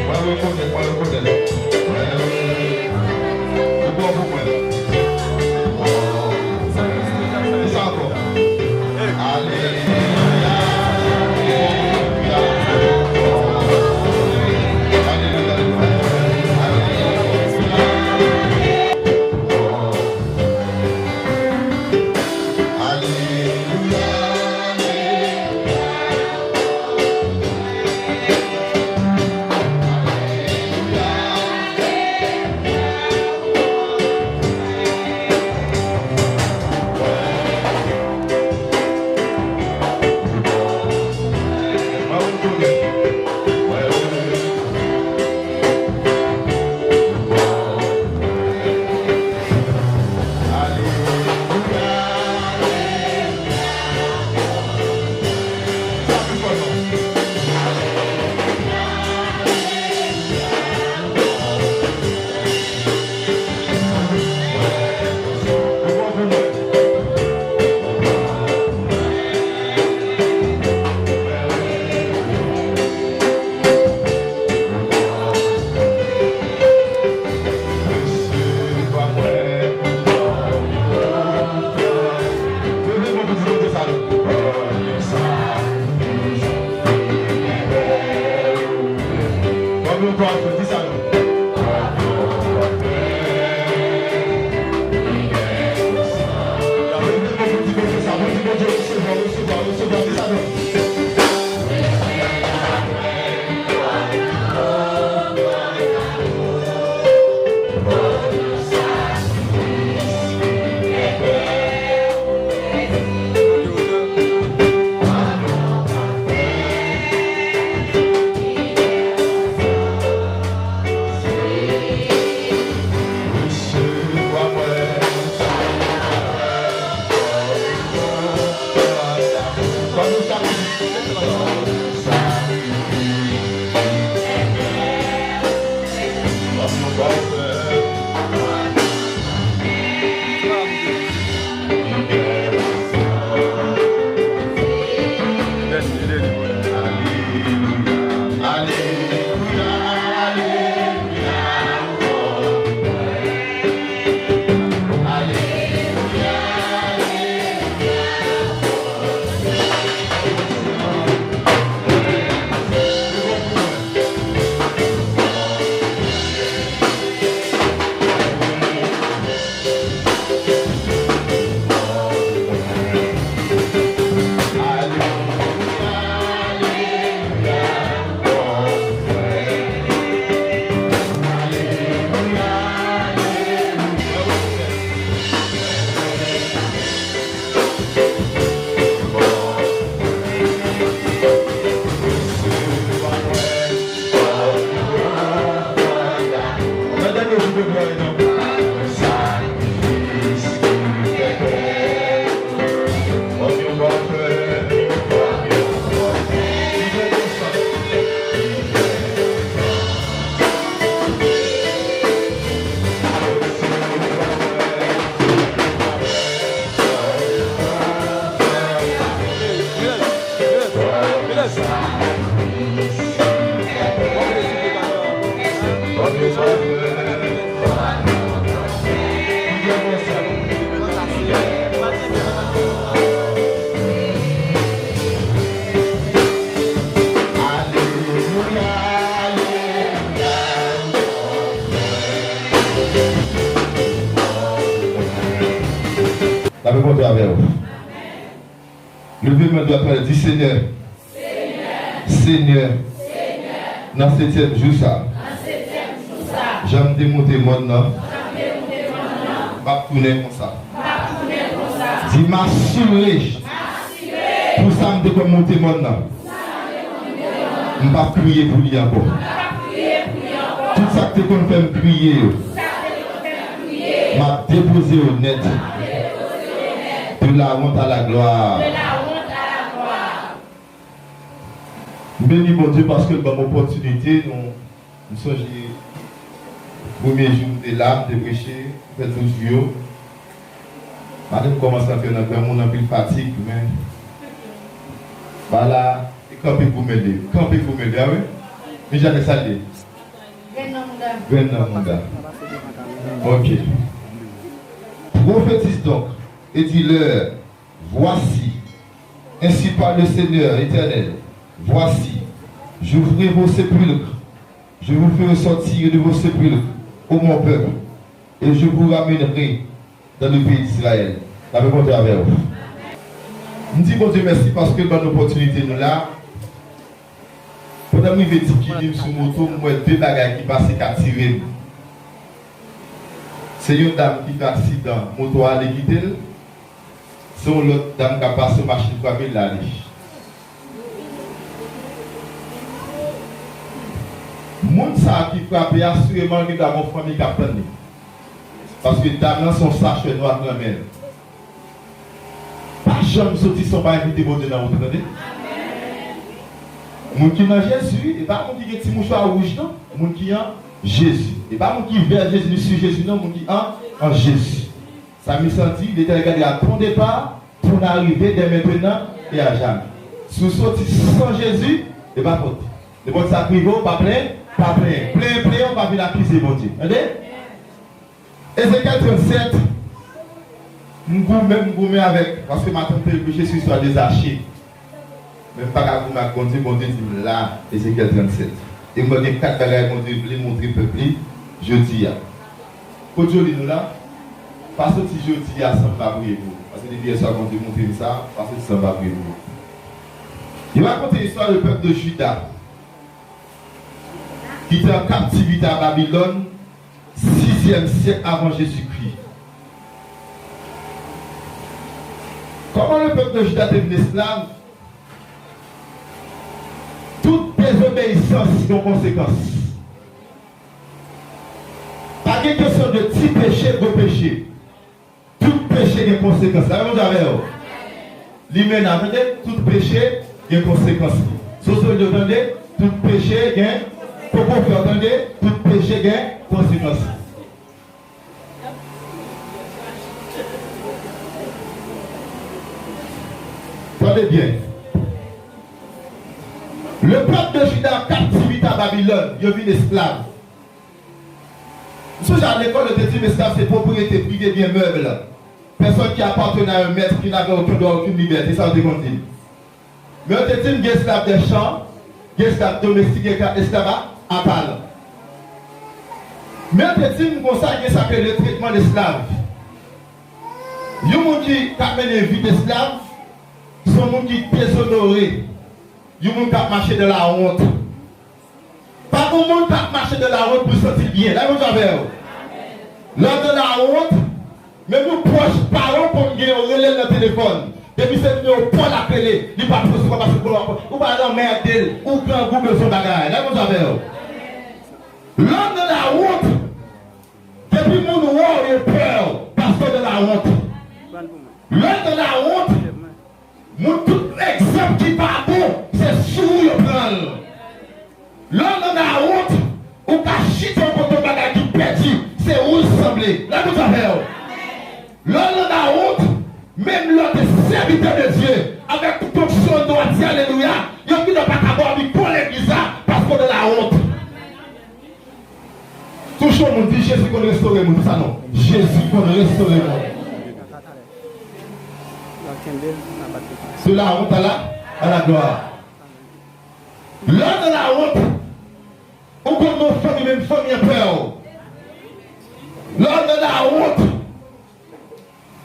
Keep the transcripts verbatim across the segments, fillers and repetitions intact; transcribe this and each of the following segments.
Mwen rekonèt, mwen rekonèt. Mwen rekonèt. Ou bon pou mwen. Kisa ankò? Alelouya. Alelouya. Alelouya. N ap rankontre avè w. Leve men dwat mwen, di, Senyè, Senyè, nan setyèm jou sa, jan m te monte mòn nan, m ap tounen konsa. Di, m asire pou sa m te konn monte mòn nan, m p ap kriye pou li ankò. Tout sa k te konn fè m kriye yo, m ap depoze yo nèt de la honte à la gloire. M beni Bondye paske l ban m opòtinite. Nou, m sonje premye jou m te la, m te preche, m fè douz jou yo. Maten m kòmanse antre nan granmoun, anpil fatig, men bagay la te Kanpe pou mele, kanpe pou mele, a wi. Men jan nèg sa l ye. Grenn nan mouda. Grenn nan mouda. Ok. Prophétise donc, et dis-leur, voici, ainsi parle le Seigneur éternel, voici, j'ouvrirai vos sépulcres, je vous ferai sortir de vos sépulcres, ô mon peuple, et je vous ramènerai dans le pays d'Israël. Lapè Bondye avè w. M di Bondye mèsi paske l ban n opòtinite nou la. Pandan m rive Tikini, m sou moto, m wè de bagay ki pase k atire m. Se yon dam ki fè aksidan, moto a ale kite l. Se yon lòt dam k ap pase, yon machin frape l, l ale. Moun sa a ki frape a, sireman gen dwa gen yon fanmi k ap tann li. Paske dam nan se yon sachè nwa k nan men l. Pa janm soti san w pa envite Bondye nan wout ou, tande. Moun ki nan Jezi, e pa moun ki gen ti mouchwa wouj, non. Moun ki an Jezi. E pa moun ki vè Jezi, ni sou Jezi, non. Moun ki an, an Jezi. Sa misyon di, Letènèl gade à ton départ, ton arrivée, dès maintenant et à jamais. Si w soti san Jezi, e pa fòt. Nenpòt sa k rive w, pa plenyen, pa plenyen. Plenyen, plenyen, w pa vin akize Bondye. Tande? Ezekyèl trannsèt, m goumen, m goumen avèk, paske maten m te preche sou istwa de Zache. Men m pa ka goumen ak Bondye, Bondye di m la, Ezekyèl trannsèt. E m wè gen kat bagay Bondye vle montre pèp li jodi a. Kot Joli nou la? Pa soti jodi a san m pa priye pou ou. Paske depi yè swa Bondye montre m sa, pa soti san m pa priye pou ou. Yo rakonte istwa de pèp de Jida ki te an kaptivite a Babilòn, sizyèm syèk avan Jezikri. Kòman le pèp de Jida te vin esklav? Tout dezobeyisans gen konsekans. Pa gen kesyon de ti peche, gwo peche. Tout peche gen konsekans. Lapè Bondye avè w. Limena, tande, tout peche gen konsekans li. Sosyo, tande, tout peche gen, Poko Fè, tande, tout peche gen konsekans li. Tande byen. Le pèp de Jida an kaptivite a Babilòn, yo vin esklav. M sonje a lekòl, yo te di m esklav se pwopriyete prive, byen mèb. Personne qui appartenait à un maître qui n'avait aucun droit, aucune liberté, sa yo te konn di m. Men yo te di m gen esklav de chan, gen esklav domestik, gen esklav a, a talan. Men yo te di m konsa, gen sa ke le traitement d'esclave. Yon moun ki, k ap mennen vi d'esklav, se yon moun ki dezonore, yon moun k ap mache dans la honte. Pa gen moun k ap mache dans la honte pou l santi l byen. Lè Bondye avè w. Lè w dans la honte, menm yon pwòch pa w konn gen, w rele l nan telefòn. Depi se nimewo pa w l ap rele, li pa resevwa paske w pa, ou pa anmède l, ou grangou, bezwen bagay. Lè Bondye avè w. Lè w dans la honte, depi moun wè w, yo pè w, paske w dans la honte. Lè w dans la honte, moun, tout egzanp ki pa bon, se sou ou yo pran l. Lè w dans la honte, ou ka chita yon kote yon bagay ki pèdi, se ou l sanble. Lè Bondye avè w. Lè w dans la honte, menm lè w te sèvitè de Dye, avèk tout onksyon, nou a di alelouya, yo gendwa pa ka ba w mikwo legliz la, paske w dans la honte. Touche yon moun, di Jezi konn restore moun, di sa non. Jezi konn restore moun. De la honte à la, à la gloire. Lè w dans la honte, ou konn gen yon fanmi, menm fanmi an pè w. Lè w dans la honte,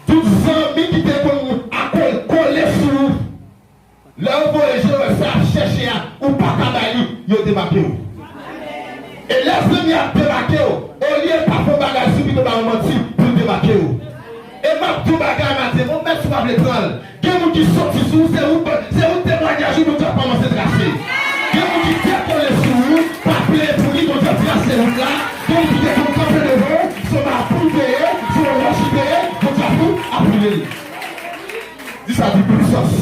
tout zanmi ki te konn akol-, kole sou ou, lè yo voye je yo wè sa y ap chèche a, ou pa ka bay li, yo debake w. E lè zanmi ap debake w, olye l pa fè yon bagay sou, pito ba yon manti pou l debake w. E m ap di yon bagay maten, mon mèt, si w pa vle pran l, gen moun ki soti sou ou, se ou, se ou temwayaj ou, Bondye ap kòmanse trase. Gen moun ki dekole sou ou, pa plenyen pou li, Bondye ap trase wout la. Gen moun ki te konn kanpe devan w, se yon mapoul te ye, se yon wòch li te ye, Bondye ap, ap boule l. Di sa, di pwisans.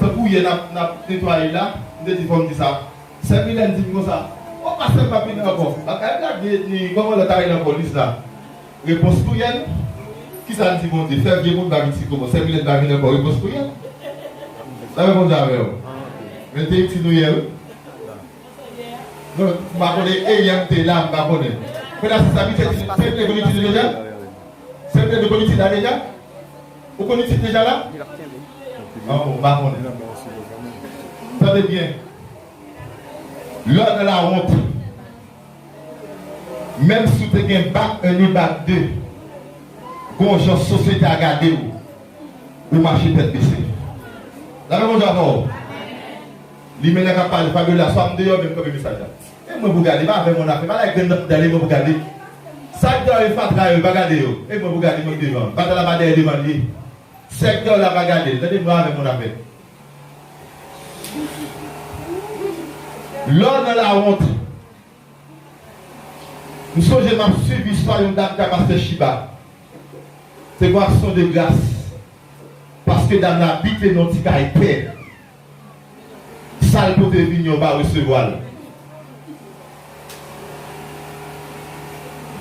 Tankou yè n ap, n ap netwaye la, m te di fò m di sa. Sè Milèn di m konsa, o, pastè m p ap vini ankò. Bagay la gen, ni kòman lòt a rele ankò, Liz la. Repons kouyèl. Kisa n di Bondye? Fè vye moun pa vin sikomò. Sè Milèn pa vini ankò. Repons kouyèl. Sa fè Bondye avè w. Men te itil nou yè, wi. Non, m pa konnen, e yè m te la, m pa konnen. Frè Nasis, sa misye di, se te konn itil deja? Se te konn itil la deja? Ou konn itil deja la? An bon, m pa konnen. Tande byen. Lè w nan lawont, menm si w te gen bak en ni bak de, gon jan sosyete a gade w, ou mache tèt bese. Sa fè Bondye avè w. Li menm k ap pale, Fabiola, swa m deyò, men m kanpe mesaj la. E mwen pou gade, pa avè m yon afè, pa lage grenn nan poudre, e mwen pou gade. Sa k deyò e fatra yo, pa gade yo. E mwen pou gade, mwen k devan. Batay la pa dèyè devan l ye. Sa k deyò la pa gade l, tande mwen avè m yon afè. Lè w nan lawont, m sonje m ap swiv istwa yon dam ka pastè Chiba. Se yon aksyon de gras. Paske dam nan abite nan yon ti kay tè. Sa l pote vini an, yo pa resevwa l.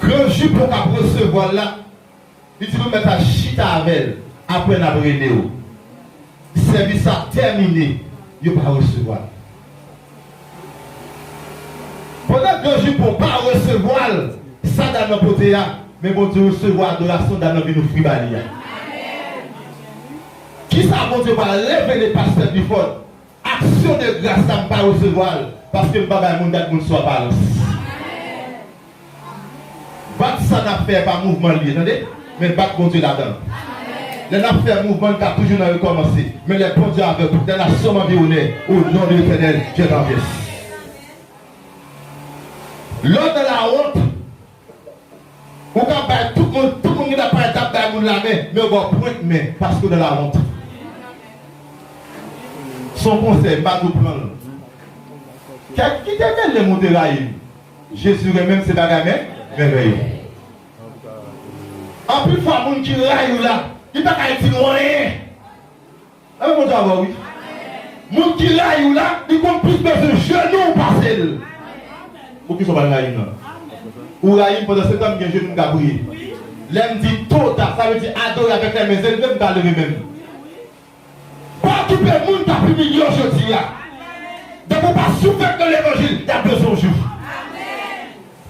Gran jipon k ap resevwa l la, li di nou mèt al chita avè l, apre n ap rele w. Sèvis la tèmine, yo pa resevwa l. Pandan gran jipon pa resevwa l, sa dam nan pote a, men Bondye resevwa adorasyon dam nan vin ofri ba li a. Kisa Bondye pral revele pastè Clifford? Aksyon de gras la, m pa resevwa l, paske m pa bay moun dat moun sou aparans. Bat sa n ap fè pa mouvman l ye, tande? Men bat Bondye ladan l. Lè n ap fè mouvman, n ka toujou nan rekòmanse. Men lè Bondye avèk ou, lè nasyon anviwonnen, o non de Letènèl, Dye tanpès. Lè w nan lawont, ou ka bay tout moun, tout moun ki ta parèt ap bay moun lamen, men yo ba w pwent men, paske w nan lawont. Se yon konsèy, m pa di w pran l. Kèk ki te mele m ou te rayi m. Jezi renmen m, se bagay mè, mèvèye. Anpil fwa, moun ki rayi w la, li pa ka itil ou anyen. Amèn, Bondye avè w, wi. Moun ki rayi w la, li konn plis bezwen jenou w pase l. Poukisa w pa rayi m nan? Ou rayi m pandan se tan m gen jenou m ka priye. Lè m di toda, sa vle di adore avèk lè men leve, m ka leve men m. Pa okipe moun k ap imilye w jodi a. Depi w pa soufèt nan levanjil, y ap bezwen w jou.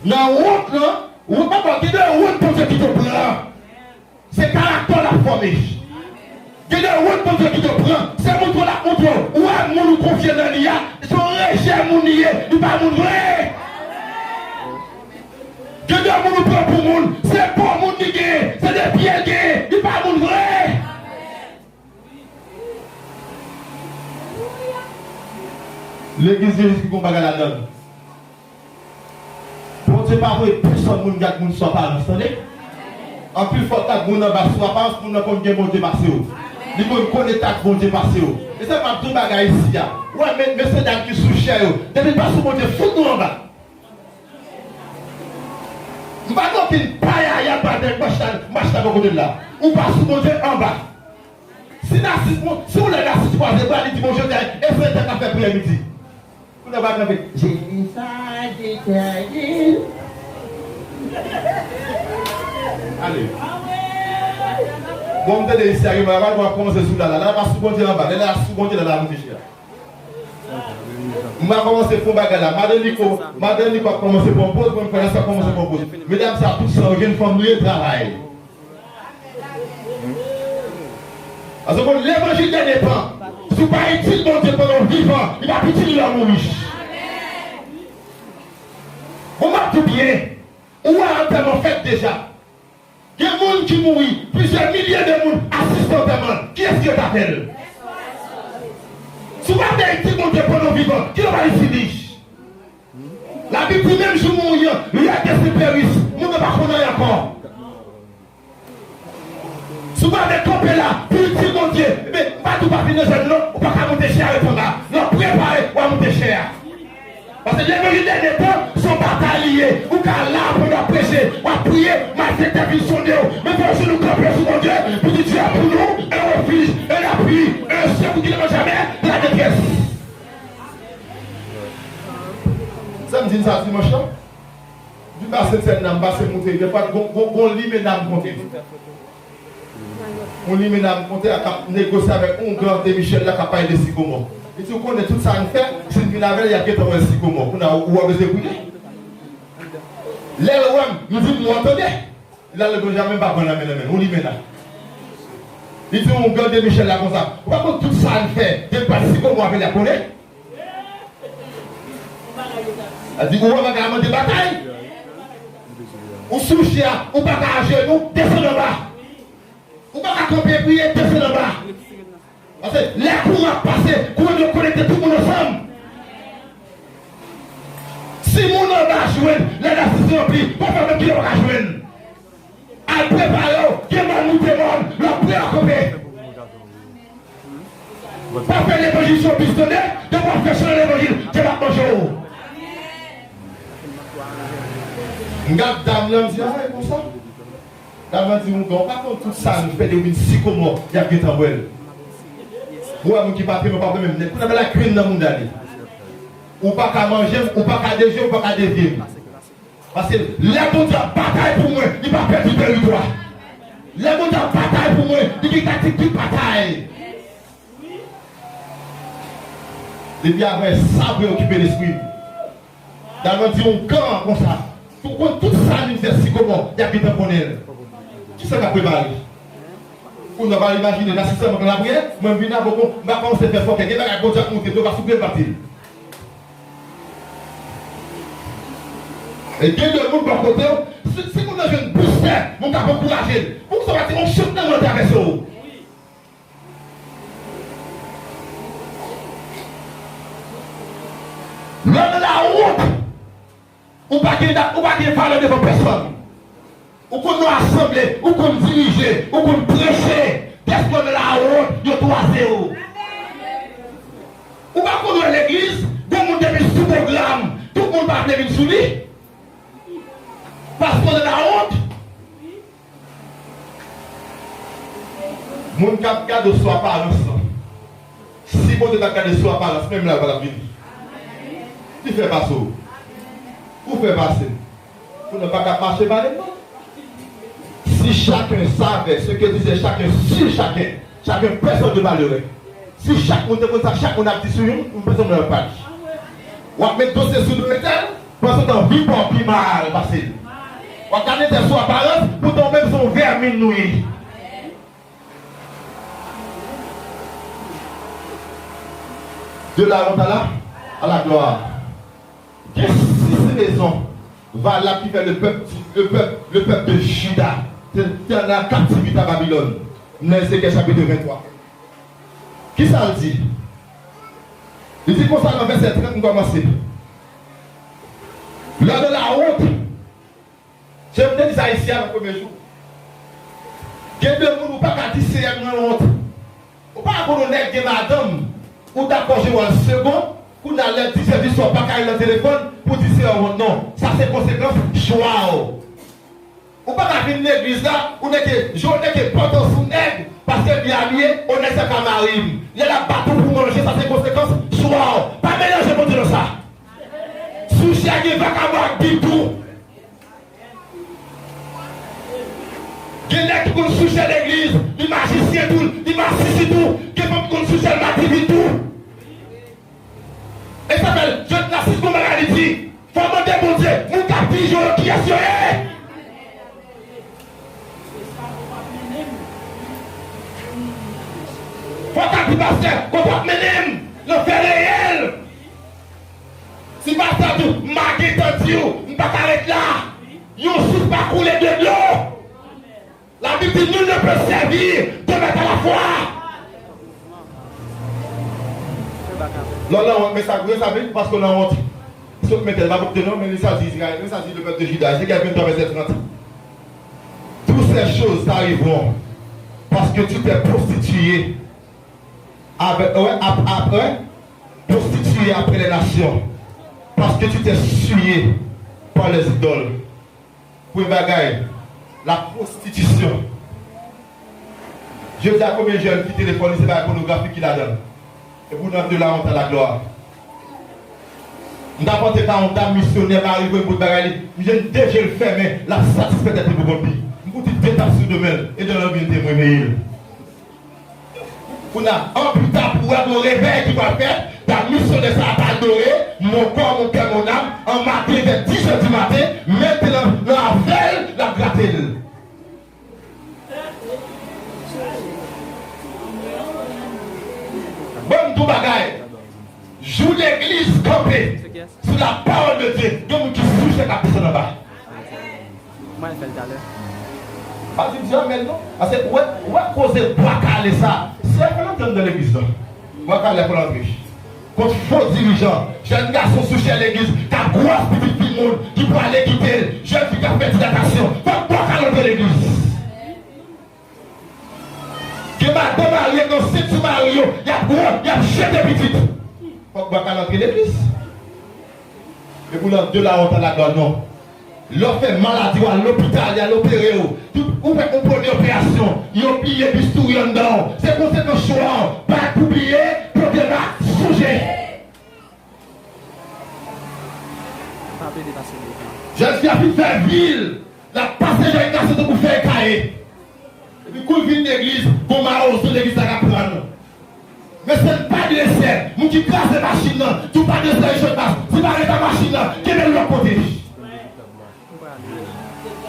Nan wont lan, wont pa bon, gen de wont Bondye kite w pran. Se karaktè w l ap fòme. Gen de wont Bondye kite w pran, se montre w l ap montre w. Ou wè moun ou konfye nan li a, se yon rejè moun li ye, li pa moun vre. Gen de moun ou pran pou moun, se po moun li genyen, se de pye l genyen, li pa moun vre. Legliz Jezi ki gon bagay ladan l. Bondye pa voye pèsonn moun gad moun sou aparans, tande? Anpil fwa w gad moun anba sou aparans, moun nan konn gen Bondye pase w. Li konn konekte ak Bondye pase w. E sa m ap di w bagay isi a. Ou wè, men, mesye dam ki sou chè yo, depi l pa sou Bondye, fout nou anba. M pa gen okenn payaya batèl mach la, mach la bò kote l la. Ou pa sou Bondye anba. Si Nasis, si w lè Nasis kwaze bra, li di Bondye, e se tèt ap fè priyè midi. Kounye a w ap kanpe. Jeni sa detègil. Ale. Bon, m tande isi a, gen bagay w ap kòmanse sou la la. La pa sou Bondye anba. Lè la sou Bondye, lè la monte chè a. M va kòmanse fè yon bagay la. Madan Niko, Madan Niko ap kòmanse pran poz, mwen frè la sa kòmanse pran poz. Medam sa tout san yo gen fanm nou ye travay. Paske konn levanjil dènye tan, si w pa itil Bondye pandan w vivan, li p ap itil lè w mouri. Bon, m ap di w byen, ou wè antèman fèt deja. Gen moun ki mouri, plizyè milye de moun asiste antèman l. Kiyès ki rete avè l? Si w pa vle itil Bondye pandan w vivan, kilè w pral itil li? Labib di menm jou mouri an, l'heure de se périr, moun nan pa konn anyen ankò. Si w pa vle kanpe la pou itil Bondye, ebyen, m pa di w pa vin nan zòn non, ou pa ka monte chè a ret anba. Lè w prepare, w a monte chè a. Paske levanjil dènye tan, se yon batay li ye. Ou ka la pandan w ap preche, w ap priye, malfektè vin sonnen w. Men fò w jenou kanpe sou Bondye, pou di Dye pou nou, un refuge, un appui, un secours qui ne manque jamais de la détresse. Sa m di n sa dimanch lan. M vin pase sèn nan, m pase monte. Dèfwa, gon, gon, gon limena m konte. Yon limena m kontre a k ap negosye avèk yon gran de Michèl la k ap pale de sikomò. Li di, ou konnen tout sa n fè, si n vin avè l, y ap gentan wè l sikomò. Kounye a, ou, ou bezwen priye. Lè l wè m, li di m, ou tande? Li al Benjamen pa pran nan men nan men l, yon limena. Li di yon gran de Michèl la konsa, ou pa konn tout sa n fè, depi pa sikomò avè l y ap konnen. Sa di, ou wè bagay la mande batay. Ou sou chè a, ou pa ka ajenou, desann anba. Ou pa ka kanpe priye, desann anba. Paske lè kouran ap pase, kouran yo konekte tout moun ansanm. Si moun anba jwenn, lè la sisi ranpli, pafè menm ki yo pa ka jwenn. Al prepare w, gen mòn moute mòn, lè w prè w kanpe. Pa fè levanjil se yon pistolè, depi w ap fè chan nan levanjil, Dye p ap manje w. M gad dam nan, m di, a, e konsa? Dam nan di, ou pa konn tout sa nou fè depi n sikomò, y ap gentan wè l. Ou wè moun ki pa renmen w, pa renmen m nèt. Kounye a bagay la grenn nan mouda li. Ou pa ka manje m, ou pa ka deje m, ou pa ka devye m. Paske lè Bondye ap batay pou mwen, li pa pèdi teritwa. Lè Bondye ap batay pou mwen, li gen taktik tout batay. Depi avè sa preyokipe lespri m. Dam nan di yon kan konsa. Ou konn tout sa nou fè sikomò, y ap gentan konnen l. Kisa k ap prepare? Ou nan pa imajine, nan sistèm lapriyè, mwen m vin avè w, m pa kòmanse fè fòkè. Gen bagay Bondye ap montre, nou pa souple l pa di l. E gen de moun bò kote w, si, si moun nan jwenn boustè, moun k ap ankouraje l. Poukisa w pa di yon chòk nan mwen travèse w? Lè w nan lawont, ou pa gen dat, ou pa gen valè devan pèsòn. Ou konn nan asanble, ou konn dirije, ou konn preche, dèske w nan lawont, yo twaze w. Ou pa konn wè legliz, gon moun depi sou pwogram, tout moun pa vle vin sou li. Paske w nan lawont. Moun k ap gade w sou aparans lan. Si Bondye t ap gade sou aparans, menm la, yo pa t ap vini. Li fè pase w. Ou fè pase m. Ou nan pa t ap mache pale m non. Si chacun savait ce que disait chacun sur chacun, chacun personne ne parlerait. Si chak moun te konn sa k chak moun ap di sou youn, m panse m nan yon paj. W ap met dosye sou do Etèl, pandan tan vi pa w pi mal pase l. W ap gade tèt sou aparans, poutan w menm se yon vèmin ou ye. De la honte à la, à la gloire. Gen sis rezon valab ki fè le pèp, le pèp, le pèp de Juda te, te nan kaptivite a Babilòn. Nan Ezekyèl chapit venntwa. Kisa l di? Li di konsa nan vèsè trant, m kòmanse. Lè de la honte, jan m te di sa isi a nan premye jou. Gen de moun ou pa ka di Seyè m nan wont. Ou pa konn yon nèg gen madanm, ou dakò jwe wòl segon, kounye a lè dis è di swa w pa ka rele nan telefòn pou di Seyè w wont non. Sa se konsekans chwa w. Ou pa ka vin legliz la, ou nèke, jan w nèke pantan sou nèg, paske li abiye, o nèg sa ka mari m. Lè l ap bat ou pou manje, sa se konsekans chwa w. Pa melanje Bondye nan sa. Sou chè gen vakabon ak bib tou. Gen nèg ki konn sou chè legliz, li majisyen tou, li masisi tou, gen fanm ki konn sou chè, l madiven tou. E sa fè l, Jòdnas sis gon bagay li di, fò w mande Bondye, moun k ap dirijan yo, kiyès yo ye? Fò w ka di pastè, kote w ap mennen m? Lanfè reyèl. Si pastè di w, m a gentan di w, m pa ka ret la. Yon sous pa koule de dlo. Labib di, nul ne peut servir deux maîtres à la fois. Lè w nan wont, men sa, men sa vle di paske w nan wont. Sot mete l, pa pote non, men li sa di Izrayèl, men sa di le pèp de Juda, Ezekyèl venntwa, vèsè trant. Toutes ces choses arriveront parce que tu t'es prostitué avec, ouais, ap-, après, prostitué après les nations, parce que tu t'es souillé par les idoles. Premye bagay, la pwostitisyon. Jodi a, konbyen jèn ki telefòn li se bagay pònografi ki ladan l? Epi w nan de la honte à la gloire. M t ap antre pa yon dam misyonè, mari voye m bout bagay li. M jwenn de je l fèmen, l ap satisfè tèt li pou kont li. M Pou ti tèt ap sou do men l, e dan lanbi l te mwen veye l. Kounye a, an pita pou wè gon revèy ki pral fèt, ta misyonè sa a pral adore, mon corps, mon cœur, mon âme, an maten vè dis è di maten, men l te nan, nan afè l, l ap grate l. Ban m di w bagay, jou legliz kanpe sou la parole de Dieu, gen moun ki sou chè k ap desann anba. Kòman l fè l talè? Pa di, di amèn non. Paske ou wè, ou wè koze bwa kale sa. Se fè l antre anndan legliz la. Bwa kale a fè l antre. Kont fo dirijan, jèn gason sou chè legliz, k ap gwòs pitit fi moun, ki prale kite l, jèn fi k ap fè ti natasyon. Fòk bwa kale antre legliz. Gen madanm marye k ansent sou mari yo, y ap gwòs, y ap jete pitit. Fòk bwa kale antre legliz. E pou nan de la wont a la glwa non. Lè w fè maladi, w al lopital, y al opere w. Tout, ou fè yon premye operasyon, yo bliye bistouri anndan w. Se konsekans chwa w. Pa pou bliye, pwoblèm la, sonje. Pa plede pase letan. Jèn fi a fin fè vi l, l ap pase jan l ka soti pou fè kaye. Epi kou l vin legliz, gon mawozo legliz la k ap pran l. Men se l pa dresè, moun ki kraze machin nan, di w pa dresè Richard Bass, si pa rete machin nan, kenbe l lòt kote.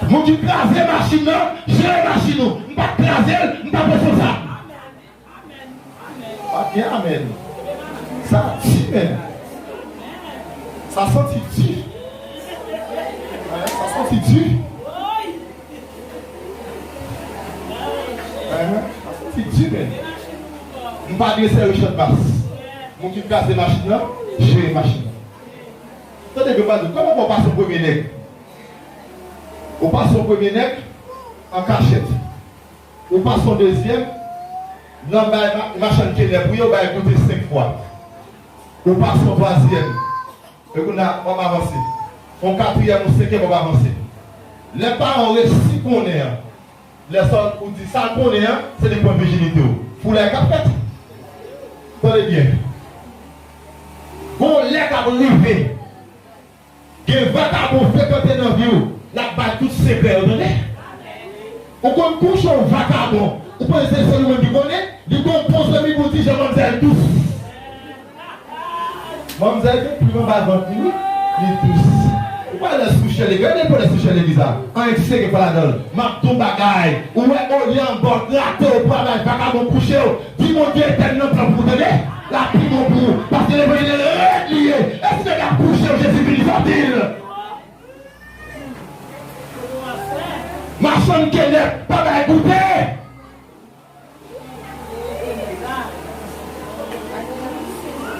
Moun ki kraze machin nan, jere machin ou. M pa t kraze l, m p ap responsab. Pa gen amèn. Sa di, men. Sa santi di. Sa santi di. Sa santi di, men. M pa dresè Richard Bass. Moun ki kraze machin nan, jere machin nan. Tande byen, m pral di w, kòman pou w pase yon premye nèg? Ou pase yon premye nèg an kachèt. Ou pase yon dezyèm, nan bay ma-, machann kenèp ou yo, bay goute senk fwa. Ou pase yon twazyèm, e kounye a, w ap avanse. Yon katriyèm, yon senkyèm, w ap avanse. Lè paran w resi konnen an, lè sa w di sa l konnen an, se li k pran vijinite w. Foulay k ap fèt. Tande byen. Gon lè k ap rive. Gen vakabon frekante nan vi w, l ap bay tout sekrè yo, tande. Ou konn kouche yon vakabon, ou panse se sèl ou menm ki konnen, li gon bon zanmi pou di jan manmzèl dous. Manmzèl gen plim anba vant li, wi, li dous. Ou pa wè lè sou chè legliz, gade pou lè sou chè legliz la, anyen ki serye pa ladan l. M ap di w bagay, ou wè olye anba w grate w pou al bay vakabon kouche w, Di Bondye etèn nan plan pou ou, tande. L ap pi bon pou ou. Paske levanjil rèd li ye. E si nèg la kouche, Jezi vini sòti l. Machann kenèp, pa bay goute.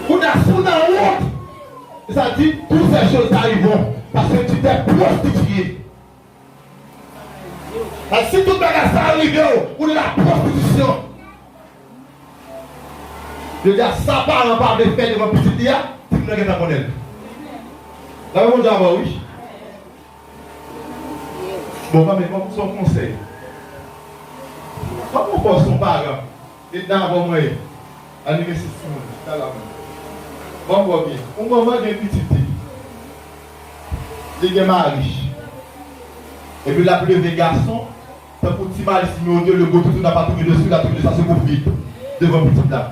Kounye a, si w nan wont, sa di, toutes ces choses t'arriveront, parce que tu t'es prostitué. Paske si tout bagay sa rive w, ou nan la pwostitisyon. Yo di a sa paran pa vle fè devan pitit li a, timoun nan gentan konnen l. Lave Bondye avè w, wi. Bon, fanmi, kòm se yon konsèy. Kòm ou fò se yon paran, e nan avè w mwen ye. Anime sis timoun, chita la mwen. Bon, bon, byen. Yon manman gen pitit li. Li gen mari. Epi l ap leve gason, tankou ti malis nimewo de, le gros toutou n'a pas tourné dessus, il a tourné dessus, sa se pou vit devan pitit la.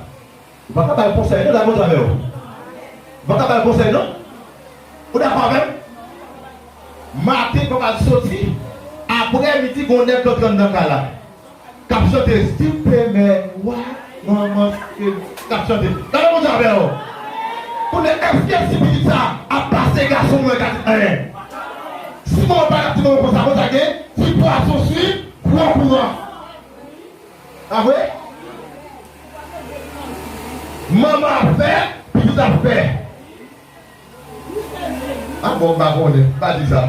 Ou pa ka ba l konsèy, non, la mwen avè w. Ou pa ka ba l konsèy, non. Ou dakò avè m? Maten, kòk al soti, aprè midi, gon nèg k antre anndan kay la. K ap chante, si w te mè wa, manman, si w te, k ap chante. Gade Bondye avè w. Kounye a, èske si pitit sa ap pase gason mwen ka di anyen? Si manman pa t ap di manman konsa, konsa gen, ti pwason swiv, pran kouran. Pa vre? Manman ap fè, pitit ap fè. Ah bon, m pa konnen, m pa di sa.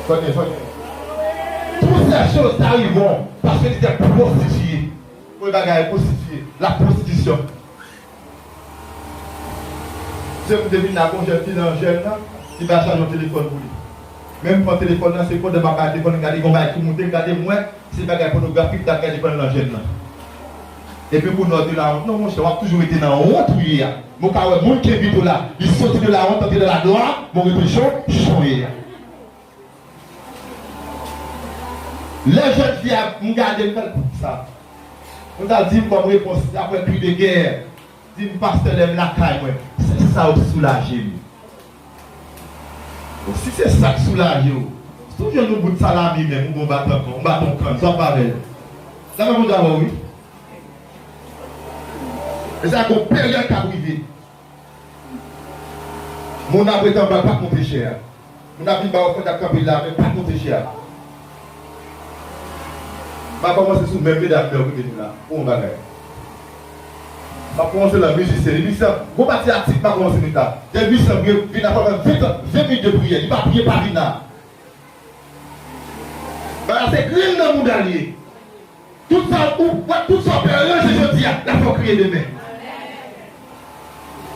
Fòk, fòk. Toutes ces choses t'arriveront parce que tu t'es prostitué. Premye bagay, prostitué, la prostitution. Se m te vin la, gon jèn fi nan jèn nan, li bay chaje yon telefòn pou li. Men m pran telefòn nan, se pandan m ap bay telefòn, m gade gon bagay ki moute, m gade m wè, se bagay pònografik, m t ap gade pandan nan jèn nan. Epi kounye a w te la wont. Non, monchè, w ap toujou rete nan wont ou ye a. Men w ka wè moun ki envite w la, li soti de la honte, antre dans la gloire, men w rete jan w ye a. Lè jodi a, m gade, m fè l, poukisa? Moun ta di m kòm repons, apre kri de gè, di m, pastè, lè m lakay mwen, se sa w soulaje m. Bon, si se sa k soulaje w, si w jwenn yon bout salami menm, yon bon baton, yon baton kann, sa w pa avè l. Sa fè moun ta wè w, wi. E sa gon peryòd k ap rive. Moun ap ret anba, pa t monte chè a. Moun ap vin ba w ofrann, ap kanpe la, men pa t monte chè a. M a kòmanse sou menm medam yo kote nou la. Pou yon bagay. M a kòmanse nan mizisyen. Depi se gwo pati atis m a kòmanse met la. Depi se vin, vin ap fè ven tan, ven minit de priyè. Li pa priye, pa vin la. Bagay se grenn nan mouda l ye. Tout sa ou, tout sa w pè ranje jodi a, l ap fè w kriye demen.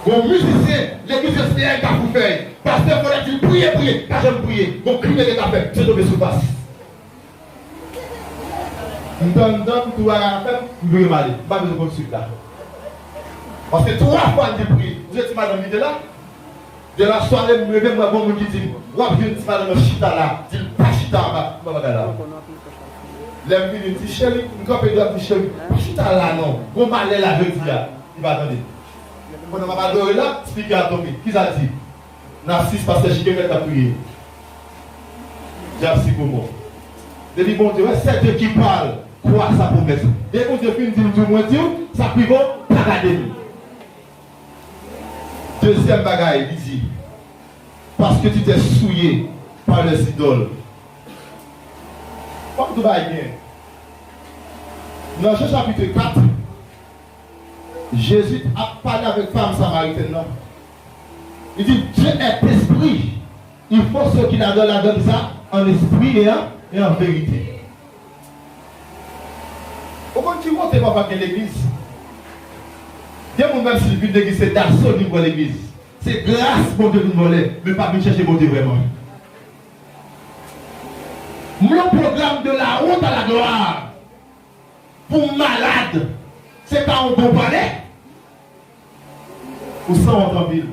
Gon mizisyen, legliz yo se yon kafou fèy. Pastè fò lè di l priye, priye, pa janm priye. Gon krim yo gentan fè, misye tonbe sou fas. M tann, m tann, tou bagay ap fè m, m vire m ale. M pa bezwen konn swit la. Paske twa fwa l te priye. Ou se ti madanm li te la? De la sware, m leve, m wè gon moun ki di m, w ap jwenn ti madanm nan chita la, di l pa chita anba, anba bagay la. Lè m vini, m di, cheri, m kanpe dwat, m di, cheri, pa chita la non. Gon malè la jodi a. Li pa tande. Pandan m ap adore la, spikè a tonbe. Kisa l di? Nasis, pastè Jike mèt ap priye. Dyab sikomò. Depi Bondye, wè, c'est Dieu qui parle, crois à sa promesse. Depi Bondye fin di m, di w, mwen di w, sa k rive w, pa gade m. Dezyèm bagay, li di, parce que tu t'es souillé par les idoles. Fòk nou bay byen. Nan Jan chapit kat, Jezi ap pale avèk fanm samaritèn nan. Li di, Dieu est esprit. Il faut ceux qui l'adorent l'adorent sa en esprit et en, et en vérité. Ou konn ki wonte papa gen legliz? Gen moun menm si l vin legliz se daso li pran legliz. Se gras Bondye vin vòlè, men pa vin chèche Bondye vrèman. M nan pwogram de la honte à la gloire. Pou malad, se pa yon bon pale. Ou sanwont anpil.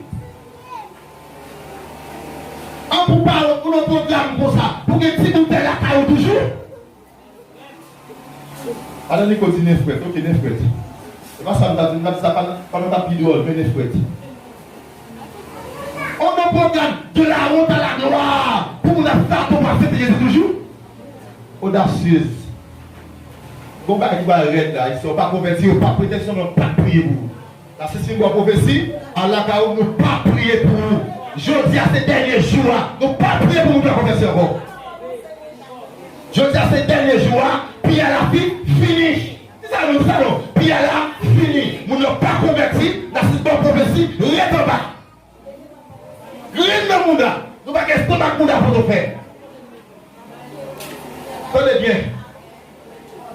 An pou pawòl, pou nan pwogram konsa, pou gen ti boutèy lakay ou toujou. Madan Niko di nen frèt, oke, nen frèt. E pa sa m ta di, m ta di sa pandan, pandan m t ap pi dwòl, men nen frèt. On nan pwogram de la honte à la gloire, pou moun ap fè ato pou aksepte Jezi toujou. Odasyez. Gon bagay ki pral rèd la, isi, ou pa konvèti, ou pa prete sèman, ou pa priye pou ou. Paske si m ba w pwofesi, al lakay ou, nou pa priye pou ou. Jodi a se dènye jou a, nou pa priye pou moun k ap konvèti ankò. Jodi a se dènye jou a, priyè la fi, fini. Di sa non, di sa non, priyè la fini. Moun yo pa konvèti, Nasis ba w pwofesi, ret anba. Grenn nan mouda, nou pa gen estomak mouda Pòtoprens. Tande byen.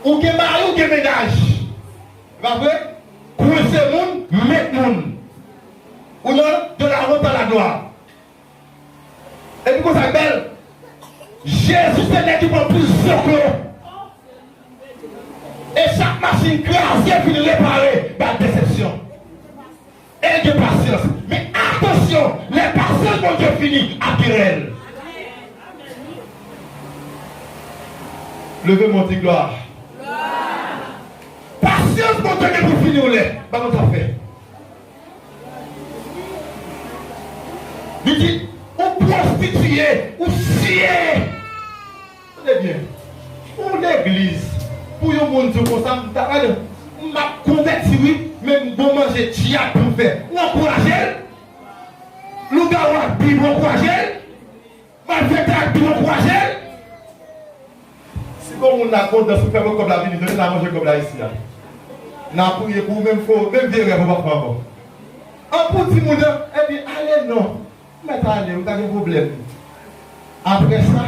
Ou gen mari, ou gen mennaj. E pa vre? Kwense moun, met moun. Ou nan de la honte à la gloire. Epi konsa k bèl, Jezi se nèg ki pran plis zoklo. E chak machin kraze, vin repare, bay desepsyon. E l gen pasyans. Men atansyon, lè pasyans Bondye fini, ap gen rèl. Leve men w, di glwa. Pasyans Bondye gen pou fini yon lè. Pa konn sa fè. Li di, ou pwostitiye, ou siye. Tande byen. Pou legliz, pou yon moun di w konsa, m ta gade, m ap konvèti wi, men m gon manje dyab pou m fè. Ou ankouraje l? Lougawou ak Bib, ou ankouraje l? Malfektè ak Bib, ou ankouraje l? Si gon moun la kontan, si w fè pou kòb la vini, tande n a manje kòb la isi a. N a priye pou ou, menm fo, menm vye rèv ou p ap fè ankò. An pou di moun nan, epi ale non. Mèt ale, ou ta gen pwoblèm. Apre sa,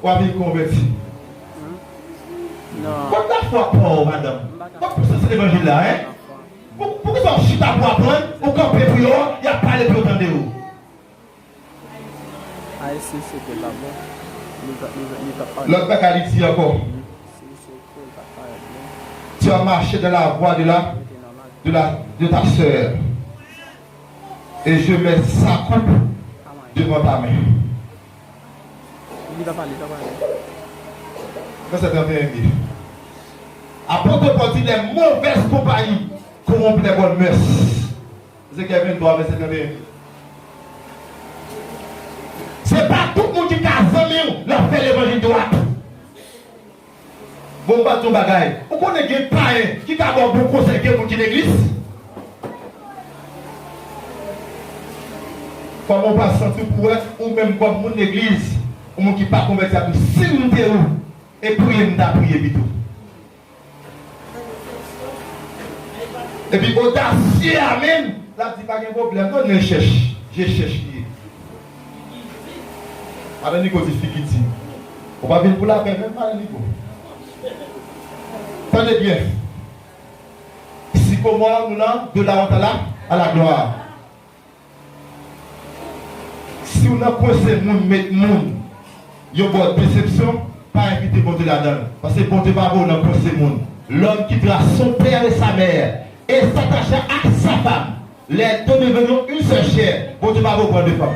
w a vin konvèti. Non. Kot lafwa pa w, madanm? Kot pisans levanjil la, en? Pou, poukisa w chita pou aprann, ou kanpe pou yo, y ap pale pou yo tande w? Ay, si se te pa bon, li pa, li, li pa pale. Lòt bagay li di ankò. Si se te pa pale bon. Tu as marché dans la voie de la, de la, de ta sœur. Et je mets sa coupe devant ta main. Li pa pale, li pa pale. Vèsè trannteyen li. Apot Pòl di, les mauvaises compagnies corrompent les bonnes mœurs. Ezekyèl venntwa, vèsè trannteyen. Se pa tout moun ki ka zanmi w lè w ap fè levanjil dwat. Bon, m pral di w yon bagay. Ou konnen gen payen ki ka ba w bon konsèy ke moun ki legliz? Kòman w pral santi w pou wè ou menm kòm moun legliz, yon moun ki pa konvèti ap di, "Si m te ou, e priye m ta priye pito." Epi odasye a menm, l ap di, "Pa gen pwoblèm, non, je cherche, je cherche li ye." Madan Niko di figi di. Ou pa vin pou lapè menm, Madan Niko. Tande byen. Sikomò nou nan, de la honte à la, à la gloire. Si w nan kwense moun, met moun, yon bò desepsyon, pa envite Bondye ladan l. Paske Bondye pa vle w nan kwense moun. L'homme quittera son père et sa mère et s'attachera à sa femme. Les deux deviendront une seule chair. Bondye pa vle w pran de fanm.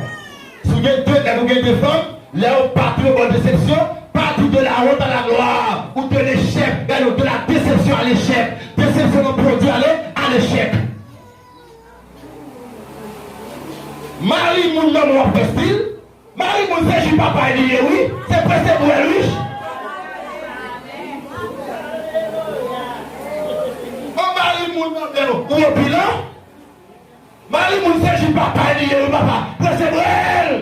Si w gen de nèg ou gen de fanm, lè yo bat ou, yo ba w desepsyon, pa di de la honte à la gloire ou de l'échec, gade, de la déception à l'échec. Desepsyon nan pwodui ale a lechèk. Mari moun nan w ap fè stil. Mari moun se ji papa li ye wi. Se prese bwè l wi. Bon, mari moun nan bèl ou opilan. Mari moun se ji papa li ye wi papa. Prese bwè l.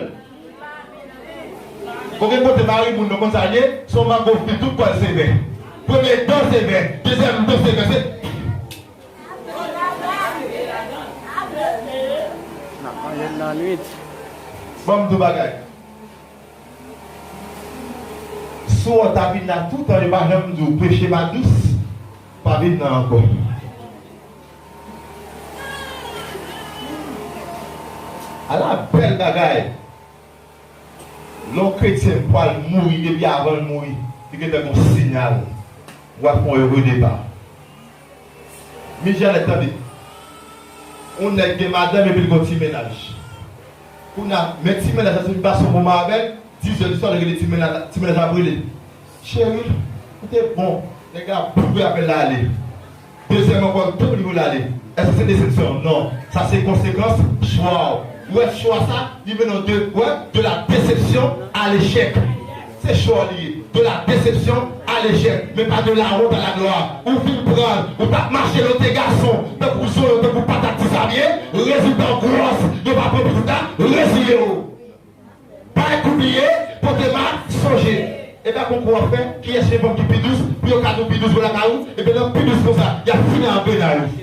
Bon, gen kote mari moun nan konn sa l ye, se yon mango fi tout kò l sevè. Premye dan sevè, dezyèm dan sevè, se N ap manje l nan nwit. Ban m di w bagay. Si w wè w ta vin la toutan, yo pa janm di w peche pa dous, pa vin nan ankò. Ala bèl bagay! Lè yon kretyen pral mouri, depi avan l mouri, li gentan gen yon siyal. Ou ap fè yon heureux départ. Miss Jeannette, tande. Yon nèg gen madanm epi l gen yon ti mennaj. Kounye a, men ti mennaj la, si l pase yon moman avè l, diz è di swa, li rele ti mennaj la, ti mennaj la ap rele l. Cheri, ou te bon. Nèg la boure avè l, l ale. Dezyèm ankò, l tou li pou l ale. Èske se desepsyon? Non. Sa se konsekans chwa w. Ou wè chwa sa, li mennen w de, wè, de la déception à l'échec. Se chwa w li ye. De la déception à l'échec, mais pas de la honte à la gloire. Ou vin pran l, ou t ap mache lòt gason, tankou zonyon, tankou patat ti sabye, rezilta w gwòs, yo pa pran pitit la, reziye w. Pa bliye, pote ma, sonje. E pa konkou w ap fè, kiyès gen fanm ki pi dous, pou yo ka di w pi dous vre lakay ou, epi lè w pi dous konsa, y ap fini an benay ou.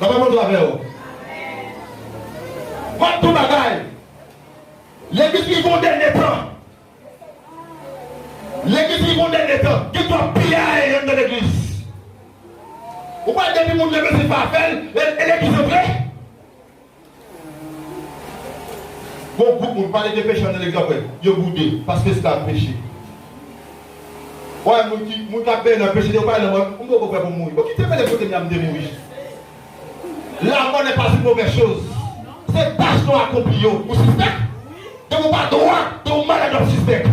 Papa mwen avè w. M ap di w bagay. Legliz li gon dènye tan. Legliz li gon dènye tan. Gen twòp piyay anndan legliz. Ou pa depi moun leve se pa fè l, e, e legliz antre. Bon, gwoup moun pale de peche anndan legliz apre, yo boude, paske esklav peche. Wè, moun ki, moun k ap benyen nan peche, yo pale nan mwen, m poko prè pou m mouri. Bon, kite mele kote m ya m te mouri. La mort n'est pas une mauvaise chose. Se tach nou akonpli yo. Ou sispèk? Depi w pa dwat, depi w malad, w ap sispèk.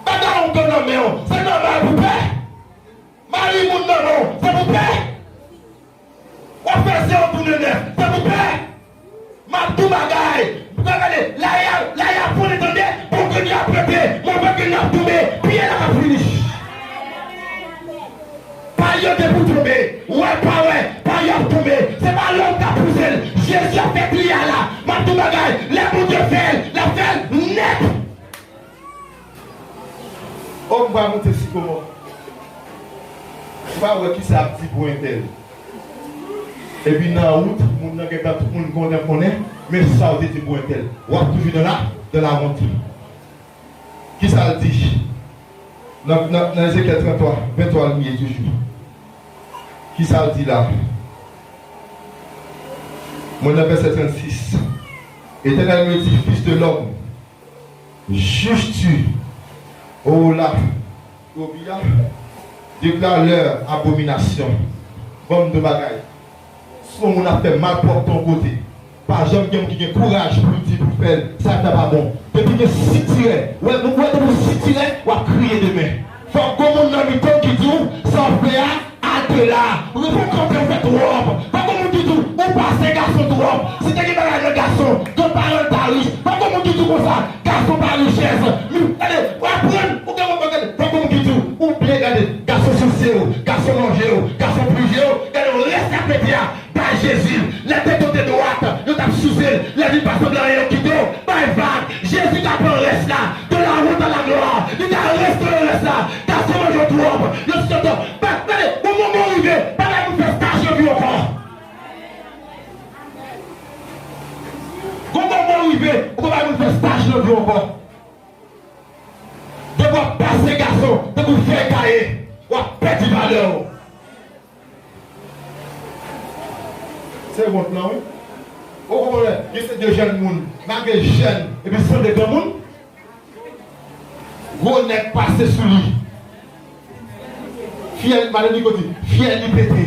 Bagay ou gen nan men w, se nòmal pou pè. Mari moun nan men w, se pou pè. W ap fè zè w tounen nèf, se pou pè. M ap di w bagay. Gade, lari a, lari a fon, tande, bon grenn yo ap plante, move grenn yo ap tonbe, pye la ap fini. Pay yo te pou tonbe, wè l pa wè, pay yo ap tonbe. Se pa lòm k ap pouse l, Jezi ap fè pye a la. M ap di w bagay, lè Bondye fè l, l ap fè l nèt. O, m pral monte sikomò. M pral wè kisa ap di pou entèl. Epi nan wout, moun nan gentan, tout moun konnen, konnen, men sa w te di pou entèl. W ap toujou dans la, dans la honte. Kisa l di? Nan, nan, nan Ezekyèl tranntwa, venntwa, li ye toujou. Kisa l di la? Mwen nan vèsè trannsis. L'Éternel me dit, fils de l'homme, juges-tu Ohola, Tobia? Déclare leur abomination. Ban m de bagay. Si yon moun ap fè malpwòpte yon kote, Pa janm gen moun ki gen kouraj pou l di, pou l fè l, sa l fè pa bon. Depi gen sitirè, wè, nou wè depi w sitirè, w ap kriye demen. Fòk gon moun nan mitan w ki di w, sa w fè a, atè la. Ou fè kanpe, ou fè twòp. Fòk gon moun ki di w, ou pase gason twòp. Si te gen bagay nan gason, granparan l ta rich. Fòk gon moun ki di w konsa, gason pa richès. Men, gade, w aprann, ou gen moun, gade, fòk gon moun ki di w, ou byen gade, gason souse w, gason manje w, gason plije w, gade, rès la pete a. Bay Jezi, lè tete w te dwat, yo t ap souse l, lè vin pa sanble anyen, yo kite w, bay vag. Jezi ka pran rès la, de la honte à la gloire. Li ka restore rès la. Gason manje w twòp, yo sou tete w. Bay, gade, gon moman w rive, pa bay moun fè staj nan vi w ankò. Gon moman w rive, ou pa bay moun fè staj nan vi w ankò. Depi w ap pase gason, depi w fè kaye, w ap pèdi valè w. Se wont lan, wi. Ou konprann? Gen se de jèn moun, malgre jèn, epi sanble granmoun. Gwo nèg pase sou li. Fyèl, madanm li kote, fyèl li pete.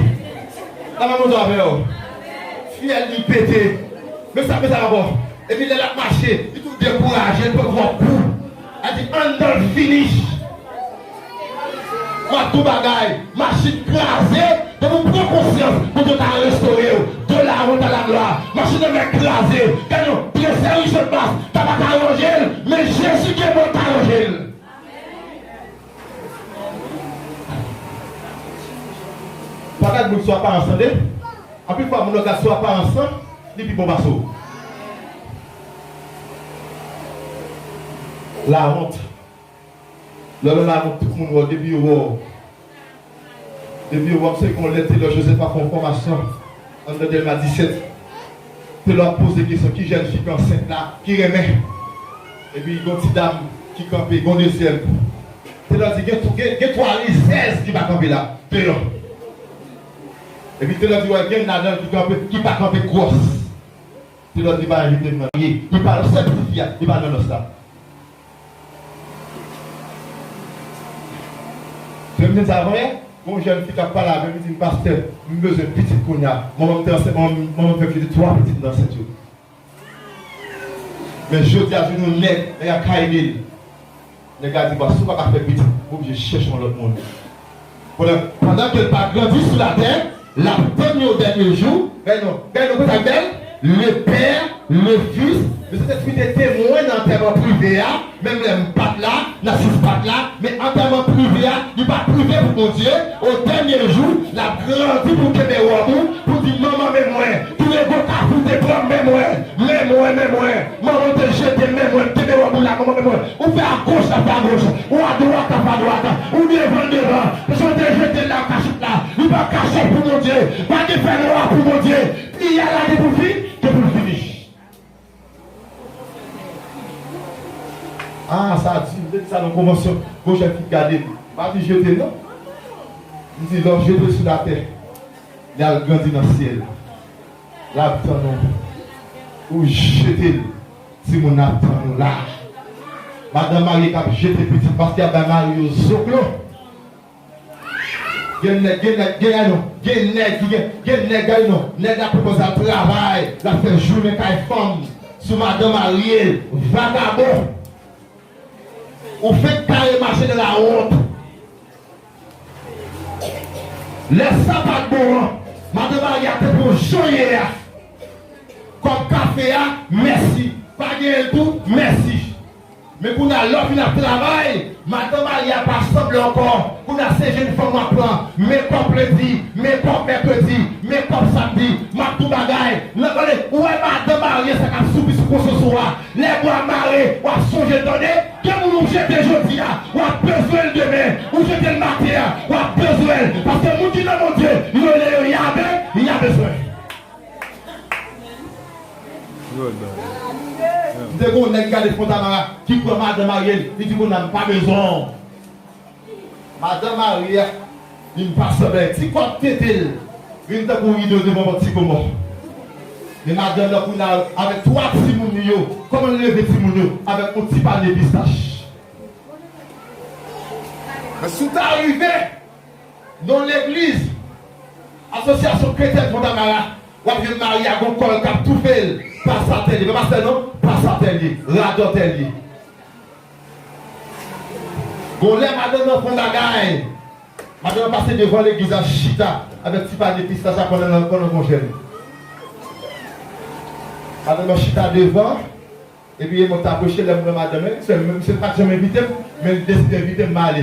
La mwen montre avè w. Fyèl li pete. Men sa, men sa ankò. Epi lè l ap mache, li tou dekouraje, li pran twòp kou. Li di, anndan l finish. M ap di w bagay, machin kraze, depi w pran konsyans, Bondye ka restore w. De la honte à la gloire. Machin nan mèt kraze. Gade non, tresè Richard Bass, ta pa ka ranje l, men Jezi gen mo l ka ranje l. Pa gad moun sou aparans, tande. Anpil fwa, moun nan gad sou aparans lan, li pi bon pase w. Lawont. Lè w nan lawont, tout moun wè w, depi yo wè w. Depi yo wè w, se kon lè Taylor Joseph ap fè yon fòmasyon anndan Dèlma disèt. Taylor ap poze kesyon, ki jèn fi ki ansent la, ki renmen? Epi gon ti dam ki kanpe, gon dezyèm. Taylor di, gen, gen, gen twa rizèz ki pa kanpe la, deyò. Epi Taylor di, wè, gen ladan ki kanpe, ki pa kanpe gwòs. Taylor di, pa envite m nan. Li, li pa, sèl pitit fi a, li pa nan nòs la. Fè m di sa avan yè, gon jèn fi k ap pale avè m, li di m, pastè, m bezwen pitit kounye a. Manman m te ansent, manman m, manman m fè m kite twa pitit nan ansent yo. Men jodi a, vin yon nèg, nèg a ka ede l. Nèg la di, bon, si w pa ka fè pitit, ou oblije chèche yon lòt moun. Pandan, pandan ke l pa grandi sou latè, l ap tann yo dènye jou. Gade non, gade non, konsa l bèl. Le Père, le Fils, le Saint-Esprit te temwen nan antèman prive a, menm lè m pa t la, Nasis pa t la, men antèman prive a, li pa prive pou Bondye. O dènye jou, l ap grandi pou kenbe wòb ou, pou di, manman, men mwen, Toulède kafou te pran m, men mwen, men mwen, men mwen. Manman te jete m, men mwen, m kenbe wòb ou la, manman, men mwen. Ou fè agoch, l ap fè agoch. Ou adwat, l ap fè adwat. Ou devan, l devan. Paske w te jete l la, kachèt la. Li pa kachèt pou Bondye. Pa gen fènwa pou Bondye. Li a la, gen pou l fin, gen pou l finish. Ah, sa di, m te di sa nan konvansyon. Gon jèn fi gade m. M pa di jete l, non. M di, lè w jete l sou latè, li al grandi nan syèl. L ap tann ou. Ou jete l. Timoun ap tann ou la. Madanm marye k ap jete pitit paske y ap bay mari yo zoklo. Gen nèg, gen nèg, gen nèg, non. Gen nèg ki gen, gen nèg, gade non. Nèg la pwopòze al travay, l ap fè jounen kay fanm. Sou madanm marye l, vagabon. Ou fenk kare mache nan lawont. Lè sa pa t bon an, madanm marye a te pran jan ye a. Kòb kafe a, mèsi. Pa genyen l tou, mèsi. Men kounye a, lè w fin ap travay, madanm marye a pa sanble ankò. Kounye a, se jèn fanm w ap pran. Mekòp lendi, mekòp mèkredi, mekòp samdi. M ap di w bagay. Nan, gade, ou wè madanm marye sa k ap soubi sou konsyans ou a. Lè bwa mare, w ap sonje l, tande. Gen moun ou jete jodi a, w ap bezwen l demen. Ou jete l maten an, w ap bezwen l. Paske moun ki nan Bondye, yo rele yo Yabe, Yabezwen. M te gon nèg gade Fontamara ki pran madanm marye l, li di, kounye a m pa bezwen w. Madanm marye a vin pa sanble ti kòb tete l, vin tankou rido devan pòt sikomò. Men madanm nan kounye a avèk twa timoun li yo, kòman l leve timoun yo? Avèk yon ti panye pistach. Men si w ta rive nan legliz, asosyasyon kretyen Fontamara, w ap jwenn mari a gon kòl k ap toufe l. Pasatè li, pa pastè non, pasatè li, radòtè li. Gon lè madanm nan fè yon bagay, madanm nan pase devan legliz la chita avèk ti panye pistach la pandan nan pandan gon jèn. Madanm nan chita devan, epi mwen t apreche lè m wè madanm nan, se menm se pa t janm envite m, men l deside envite m, m ale.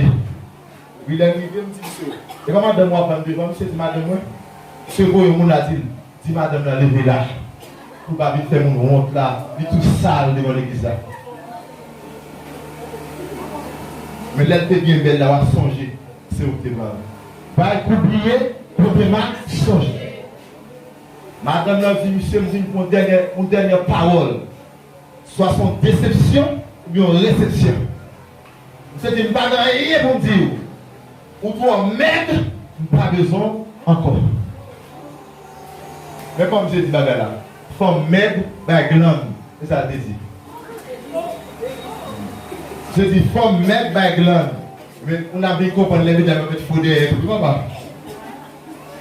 Wi, lè m rive, m di misye, e pa madanm w ap vann devan, misye di madanm mwen, misye voye yon moun la di l, di madanm nan leve la, pou pa vin fè moun wont la, li tou sal devan legliz la. Men lè l te byen bèl la, w ap sonje, se ou k te vann. Bay kou bliye, kote m a sonje. Madanm nan di misye, m vin pou yon dènyè, yon dènyè pawòl. Swa se yon desepsyon oubyen yon resepsyon. Misye di, m pa gen anyen pou m di w. Ou twò mèg, m pa bezwen w ankò. Men kòman misye di bagay la, fanm mèg bay glann. Se sa l te di. Misye di, fanm mèg bay glann. Men, ou n ap vin konprann lè medam yo met fo dèyè tou, wi, papa.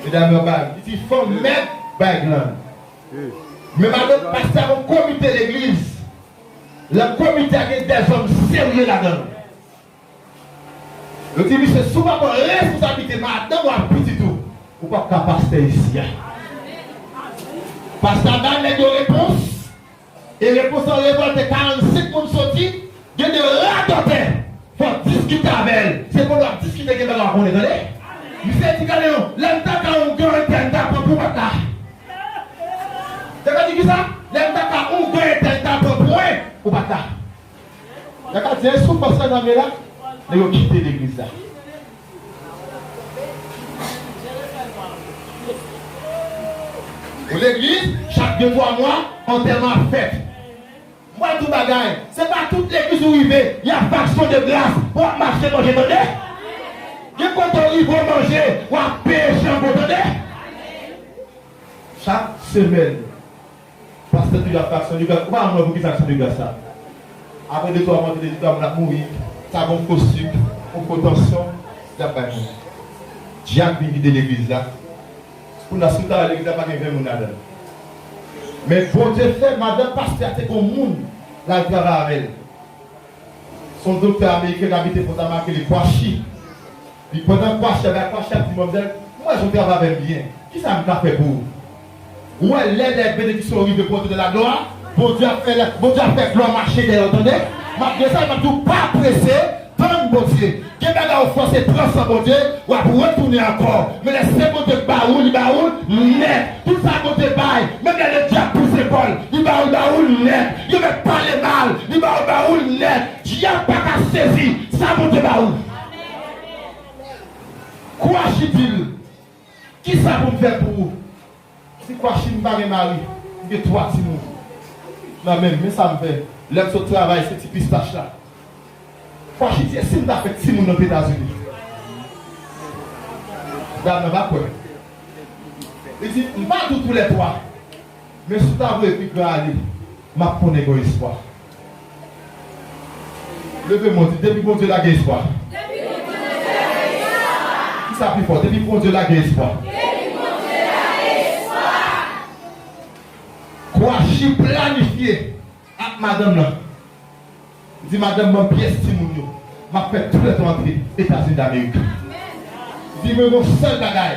Medam yo bay, li di, fanm mèg bay glann. Men madanm pastè a gon komite legliz. Nan komite a gen dèzòm serye ladan l. Yo di misye, si w pa pran responsablite madanm ou ak pitit ou, ou p ap ka pastè isi a. Pastè a bay nèg yo repons, e repons lan revòlte, karannsenk moun soti, gen de radòtè. Fò w diskite avè l. Se pandan w ap diskite gen bagay w konnen, tande. Misye di, gade non, lè m ta ka yon gran entèl, m ta pran pou w pa t la. Te ka di kisa? Lè m ta ka yon gran entèl, m ta pran pwen, ou pa t la. Te ka di, e soufrans lan nan men la, nèg yo kite legliz la. Ou legliz, chak de twa mwa, antèman ap fèt. Mwen di w bagay, se pa tout legliz ou rive, y ap fè aksyon de gras, w ap mache manje, tande. Gen kote w rive w manje, w ap peye janbo, tande. Chak semèn, pastè toujou ap fè aksyon de gras, ou pa konn poukisa aksyon de gras sa. Apre de twa mwa, de twa moun ap mouri, sa gon fo sik, gon fo tansyon, y ap bay moun. Dyak vin vide legliz la. Kounye a, si w ta wè legliz la pa gen ven moun ladan l. Men Bondye fè madanm pastè a te gon moun l al travay avè l. Se yon doktè ameriken k abite Fòtamaka, rele Kwashi. Li pandan Kwashi, bay Kwashi ap di manmzèl, mwen wè jan w travay avè m byen. Kisa m ka fè pou ou? Ou wè lè lè benediksyon rive pou antre nan laglwa, Bondye ap fè, Bondye ap fè glwa mache dèyè w, tande? M ap di sa, m ap di w pa prese, tann Bondye. Gen bagay ou fòse pran san Bondye, w ap retounen ankò. Men lè se Bondye k ba ou, li ba ou nèt. Tout sa Bondye bay, menm lè ledyab pouse kò l, li ba ou, li ba ou nèt. Yo mèt pale mal, li ba ou, li ba ou nèt. Dyab pa ka sezi sa Bondye ba ou. Kwashi di l, kisa pou m fè pou ou? Di Kwashi, m pa gen mari, m gen twa timoun nan men m, men sa m fè. Lè m sot travay, se ti pistach la. Kwashi di, e si m ta fè timoun nan Etazini? Dam nan pa kwè. Li di, m pa di w toulètwa, men si w ta voye pi gran ale, m ap konnen gen yon espwa. Leve men w, di, depi Bondye la gen espwa. Di sa pi fò, depi Bondye la gen espwa. Kwashi planifye ak madanm nan. Li di, madanm, ban m pyès timoun yo. M ap fè toulède antre Etazini Damerik. Li di, mwen gon sèl bagay.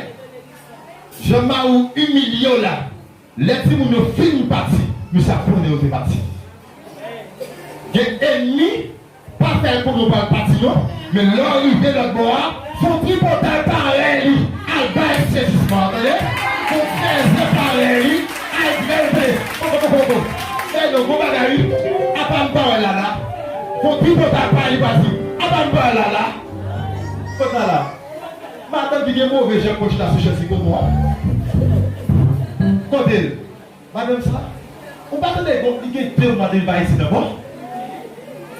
Jan mari w imilye w la, lè timoun yo fin pati, misye ap konnen yo te pati. Gen ènmi, pa fè l konnen w pral pati non, men lè w rive lòt bò a, fè yon tripotay parèy li, al bay sezisman, tande? Fè yon fèzè parèy li, al grève. Poko, poko, poko. Fè non, gon bagay wi. Apa m pa wè l la la. Fè yon tripotay parèy li, pati. Apa m pa wè l la la. Kot la la? Madanm ki gen move jan kòch la sou chèz li, kote w? Kote l? Madanm sa, ou pa tande gon, li gen de mwa depi l pa isit ankò?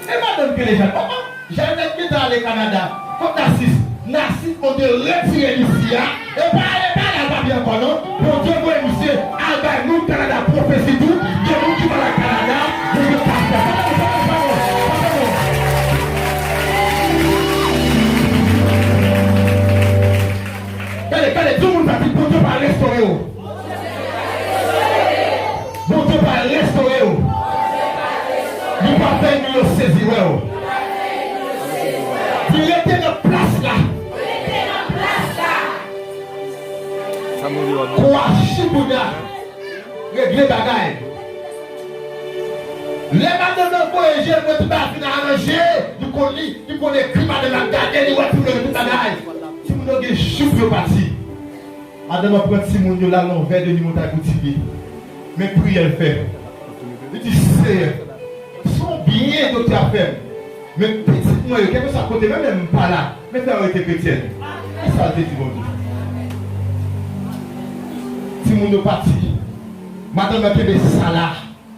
E madanm ki rele Jeannette. Oh, oh, Jeannette gentan ale Kanada. Kot Nasis? Nasis, Bondye retire l isi a. E pa ale, pa ale al papye ankò non. Bondye voye misye al bay moun Kanada pwofesi tou. Gen moun ki pral al Kanada, yo gen pastè. Pa tande, pa tande, pa tande, pa tande. Gade, gade, di moun sa, di Bondye pral restore w. Bondye pral restore w. Di rete nan plas la. Kwashi Bouda regle bagay. Lè madanm nan voye je l, wè tout bagay fin aranje, li konn li, li konn ekri madanm nan, gade, li wè timoun yo tout bagay. Timoun yo gen jou pou yo pati. Madanm nan pran timoun yo, l al nan vè de ni montay pou Tibi. Men priyè l fè. Li di, Seyè, se yon byen doktè a fè m. Men pitit mwen yo, kèlkeswa kote, menm lè m pa la, men fè yo rete kretyèn. E sa l te di Bondye. Timoun yo pati. Madanm nan kenbe sa la,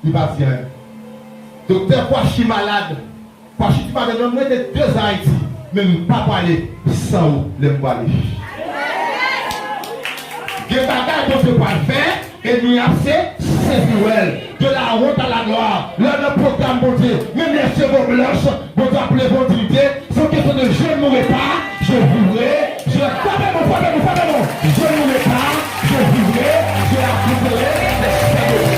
li pa di anyen. Doktè Kwashi malad. Kwashi di madanm nan, mwen te de zan Ayiti, men m pa prale san ou lè m prale. Gen bagay Bondye pral fè, enmi ap se sezi wè l. De la honte à la gloire. Lè w nan pwogram Bondye, menm lè cheve w blanch, Bondye ap leve w dinyite. Se yon kesyon de je ne mourrai pas, je vivrai, je, frape mwen, frape mwen, frape mwen. Je ne mourrai pas, je vivrai, je la vivrai, je serai.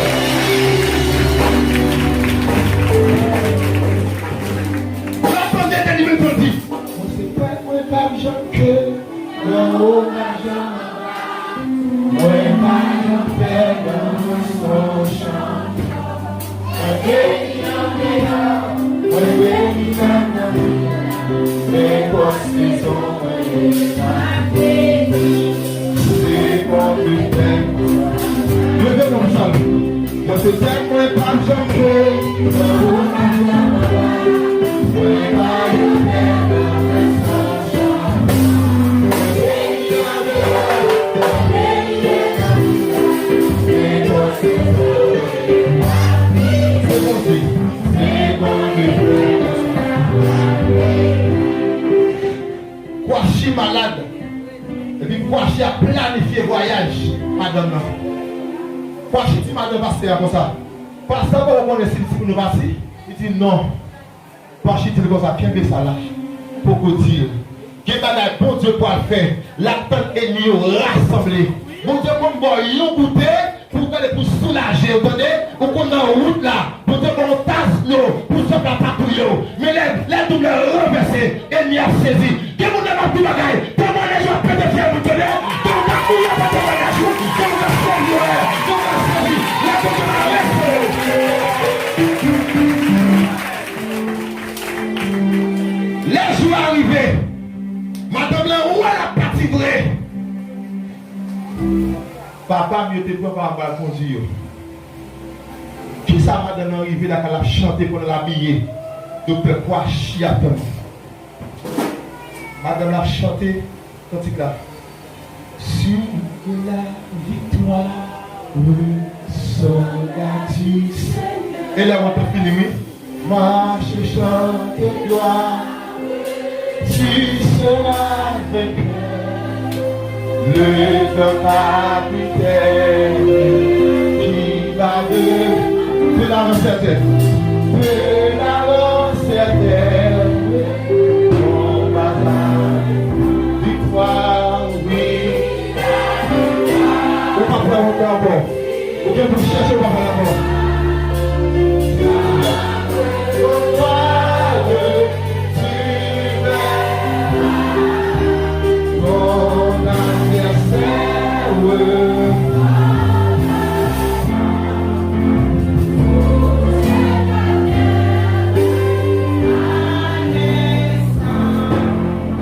Lòt bò de tèt li menm jan di. Mwen se pèp mwen p ap janm ke nan omaj anba. Mwen pa janm pè nan mensonj. Mwen beni nan meyè, mwen beni nan nan meyè. Nenpòt sezon mwen ye, mwen beni. Se Bondye fè m. Leve men w, Salu. Mwen se tèt mwen p ap janm tonbe. Mwen pa yon nèg mwen sanzan. Se Bondye. Se Bondye. Kwashi malad. Epi Kwashi ap planifye vwayaj madanm nan. Kwashi di madanm pastè a konsa, pastè a poko konnen si timoun yo pati? Li di non. Kwashi di l konsa, kenbe sa la. Poko di l. Gen bagay Bondye pral fè. L ap tann enmi yo rasanble. Bondye konn ba w yon goute pou w gade pou soulaje w, tande? Ou konn nan wout la, Bondye ba w yon tas dlo pou sòt la pa touye w. Men lè, lè doub la ranvèse, enmi ap sezi. Gen moun la ap di bagay, temwayaj yo ap pete fyèl moun, tande? Gen moun k ap mouri apre temwayaj yo, gen moun k ap sezi, wè, gen moun k ap sezi. Lè Bondye pa restore w. Lè jou a rive, madanm lan wè l ap pati vre. Papa m yo te pran pa m pral kondui yo. Kisa madanm nan rive lakay l ap chante pandan l abiye? Doktè Kwashi ap tann. Madanm l ap chante kantik la. Sur la victoire, le soldat du Seigneur. E lè mwen te fini, wi. Marche, chante gloire, tu seras vainqueur. Le grand capitaine qui va de, de l'avant-certaine, de l'avant-certaine, on va la victoire, oui. Ou pa pral ankò. Ou gen pou chèche w pa pral ankò.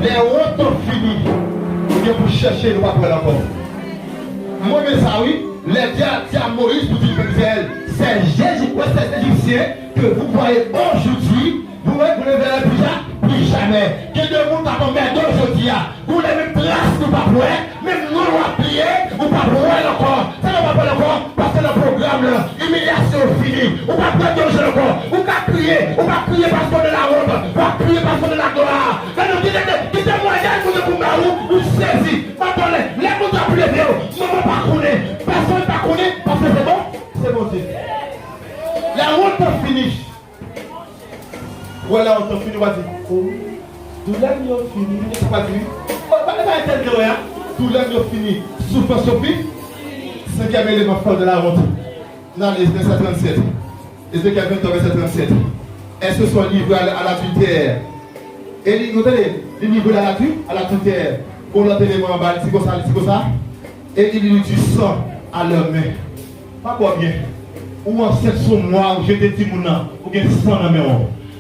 Lè wont ou fini, ou gen pou chèche, nou pa pral ankò. Mwen renmen sa wi. Lè Dye a di a Moyiz pou di pèp Izrayèl, sèl Jezi, wè sèl Ejipsyen ke vous voyez aujourd'hui, vous ne verrez plus ja-, plus jamais. Gen de moun k ap anmède w jodi a. Gon lè menm tras nou p ap wè, menm non w ap bliye, ou p ap wè l ankò. Sa nou p ap wè l ankò? Paske nan pwogram nan, imilyasyon fini. Ou p ap pèdi yon jèn ankò. Ou ka kriye, ou p ap kriye paske w nan lawont, w ap kriye paske w nan laglwa. Gade, gen de, gen de temwayaj Bondye pou ba ou, ou sezi. M ap pale, lè Bondye ap leve w, manman pa konnen, pèsonn pa konnen, paske se bon, se Bondye. Lè wont ou fini, wè, lè wont ou fini, w a di, o, doulè m yo fini, e sa w a di, wi. Pa, pa, pa etènèl, wè, a. Doulè m yo fini, soufrans yo fini. Senkyèm eleman fè w nan lawont. Nan Ezekyèl venntrwa, vèsè trannsèt. Ezekyèl venntrwa, vèsè trannsèt. Est-ce que sont livrés à, à l'adultère? Et li, nou tande, li livre à la tu, à la tutelle. Gon lòt eleman anba, li di konsa, li di konsa. Et il y eut du sang à leurs mains. Pa bò byen. Ou ansent sou mwa, ou jete timoun nan, ou gen san nan men w.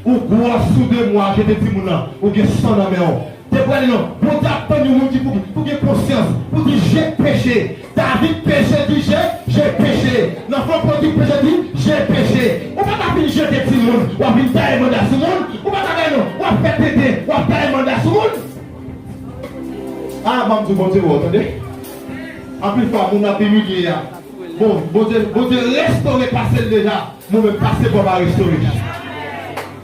Ou gwòs sou de mwa, jete timoun nan, ou gen san nan men w. Te prale non. Bondye ap tann yon moun ki pou, pou gen konsyans, pou di, j'ai péché. David peche, di, j'ai, j'ai péché. Nan fon pwotik peche, di, j'ai péché. Ou pa ka vin jete timoun, w ap vin taye manda sou moun. Ou pa ka bay non, w ap fè tenten, w ap taye manda sou moun. Ah, ban m di w, Bondye wè w, tande. Anpil fwa, moun ap imilye a. Bon, Bondye, Bondye restore pase l deja. Mwen menm, pase pa w pa restore.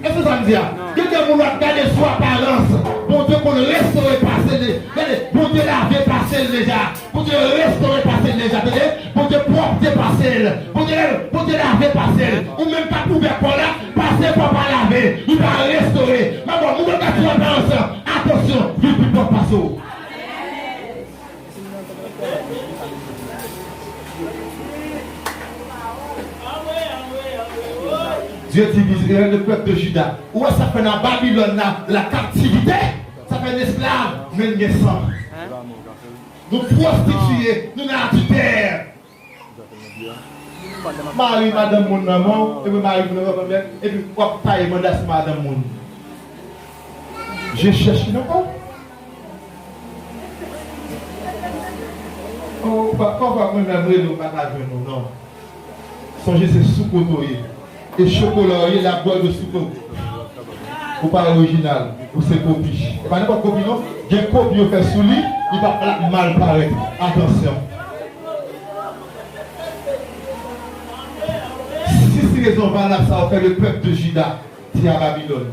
Èske sa m di a? Gen de moun w ap gade sou aparans. Bondye konn restore pase l. Gade, Bondye lave pase l deja. Bondye restore pase l deja, tande. Bondye pwòpte pase l. Bondye, Bondye lave pase l. Ou menm k ap ouvè kò la, pase pa w pa lave. Li pa restore. Mwen, bon, moun w ap gade sou aparans, atansyon, li pi pwòp pase w. Dieu dit, Israël, le peuple de Juda. Ou wè sa k fè nan Babilòn la, la captivité, sa fè n esklav, men n gen san. Nou pwostitiye, nou nan adiltè. Mari madanm moun nan men w, epi mari moun nan men w, epi w ap taye manda sou madanm moun. Je cherche nan kò. Oh, pa, pafwa mwen menm rele w pa ka jwenn ou non. Sonje se sou kote w ye. E chokola w ye, la boîte de sucre. Ou pa orijinal, ou se kopi. E pa nenpòt kopi non. Gen kopi yo fè sou li, li p ap mal parèt. Atansyon. Sis rezon valab sa yo fè le pèp de Jida te a Babilòn.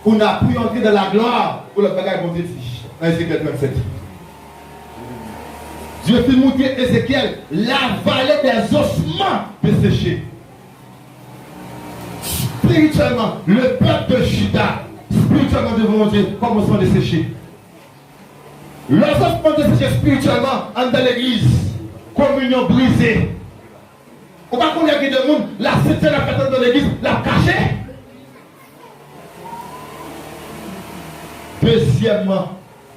Pou n ap antre dans la gloire, pou lòt bagay Bondye di nan Ezekyèl tranntsèt. Dye fin montre Ezekyèl la vallée des ossements desséchés. Spirityèlman, le peuple de Juda, spirityèlman devan Bondye, kòm osman deseche. Lè osman deseche spirityèlman, anndan legliz, kominyon brize. Ou pa konnen gen de moun, la sentèn ap fèt anndan legliz, l ap kache. Dezyèmman,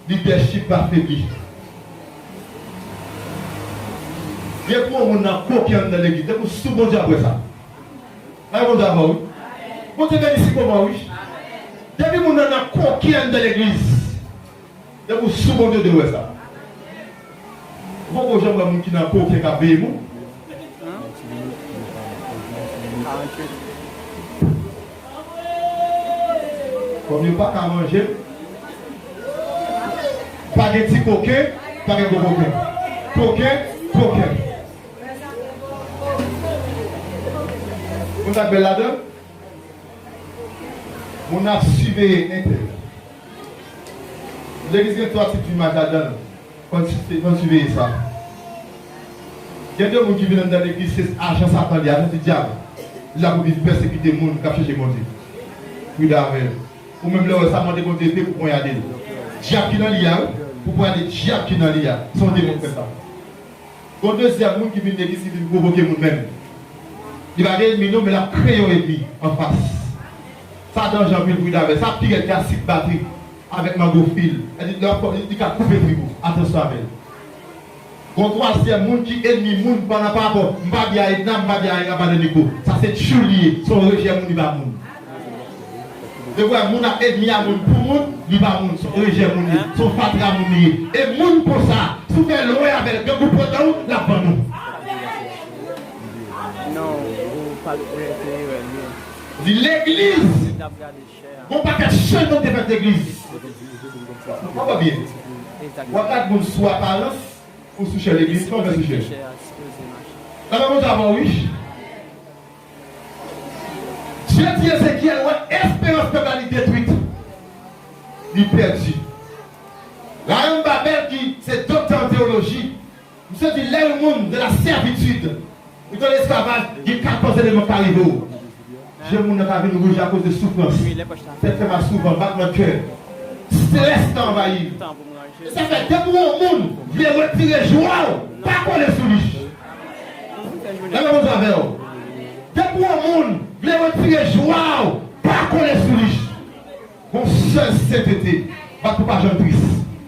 lidèchip pa febli. Depi yon moun nan koken anndan legliz, depi w sou Bondye ap wè sa. Ay, Bondye avè w, wi. Bondye beni si kòman, wi. Depi moun nan nan koken anndan legliz, depi w sou Bondye, w dwe wè sa. Ou poko janm wè moun ki nan koken k ap veye moun? Kòm yo pa ka manje, pa gen ti koken, pa gen gwo koken. Koken, koken. Moun sa k bèl ladan l, moun ap siveye entèl. Legliz gen twa tip imaj ladan l. Fò n si-, fò n siveye sa. Gen de moun ki vin anndan legliz, se ajan Satan li a, ajan ti dyab. Li la pou vin pèsekite moun k ap chèche Bondye. Prida avè l. Ou menm lè w wè sa, mande Bondye epe pou ponyade l. Dyab ki nan li a, wi. Pou ponyade dyab ki nan li a. Se yon demon k fè sa. Gon dezyèm moun ki vin legliz, ki vin pwovoke moun menm. Li pa gen ènmi non, men l ap kreye yon ènmi anfas. Sa danje anpil, prida avè l. Sa pi rèd ke asik batri avèk mango fil. Li, li, li ka koupe trip ou. Atansyon avè l. Gon twazyèm moun ki ènmi moun pandan pa rapò. M pa di a Edna, m pa di a, a Madaniko. Sa se tchoul li ye. Se yon rejè moun, li pa moun. Depi w wè moun ap ènmi a moun pou moun, li pa moun, se yon rejè moun li ye, se yon fatra moun li ye. E moun konsa, si w fè lwen avè l, grangou pran nan ou, l ap vann ou. Non, ou pale, wi, se erè l ye. Di legliz. Gon pakèt chay moun te fèt legliz. Konprann byen. W ap gad moun sou aparans, ou sou chè legliz, kòman fè sou chè? Nan men Bondye avè w, wi. Dye di Ezekyèl wè esperans pèp la li detwit, li pèdi. Rayonm Babèl ki se doktè an teyoloji, misye di lè yon moun de la sèvitid, ou nan lesklavaj, gen katòz eleman k ka rive w. Je moun nan ka vin wouj akoz de soufrans. Tèt fè mal souvan, batman kè, estrès ka anvayi l. E sa fè, depi yon moun vle retire jwa w, pa kole sou li. Lè Bondye avè w. Depi yon moun vle retire jwa w, pa kole sou li. Gon sèl sentete, bat pou pa janm tris.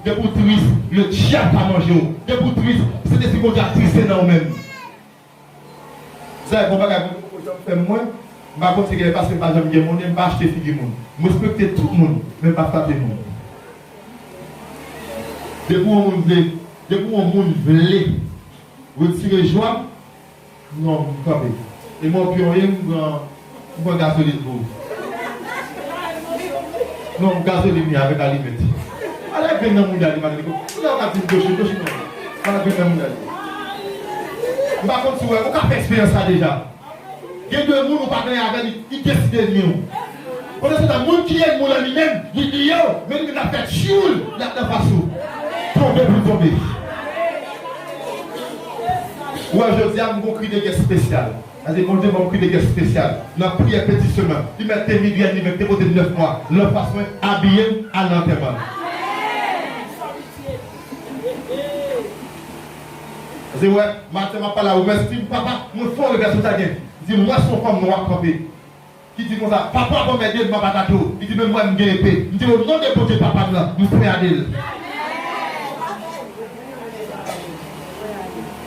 Depi w tris, le dyab ka manje w. Depi w tris, Sentespri Bondye atrise nan ou menm. Sa e bon bagay, Bondye poko janm fè m mwen. M pa konn si gen pase m pa janm gen monnen, m pa achte figi moun. M respekte tout moun, men m pa flatte moun. Depi yon moun vle, depi yon moun vle retire jwa m, non, m kanpe. E mwen pyon ye, m pran, m pran gazolin pou ou. Non, gazolin li avèk alimèt. Ala grenn nan mouda li, madanm. Kounye a w ka di m dochou, dochou non. Ala grenn nan mouda li. M pa konn si w wè, ou ka fè eksperyans sa deja. Gen de moun ou pa genyen avè li, li deside nwi w. Pandan se tan, moun ki enmi w lan li menm, li bliye w, men li menm l ap fè tchoul, l ap nan fas ou. Tonbe pou tonbe. Ou wè, jodi a, m gon kri de gè espesyal. Sa se Bondye ban m kri de gè espesyal. Nan priyè petisyon nan, li mèt te migrèn, li mèt te pote nèf mwa. Lòt fas mwen, abiye m, al nan antèman. Sa se wè, maten m ap pale a ou, mèsi, papa, mwen fè yon revèsyon sa gen. Di m, mwen se yon fanm nwa k kanpe. Ki di konsa, papa, ban m ede m, m ap atake w. Li di, men mwen, m gen epe. M di, o non de Bondye papa m lan, m poyade l.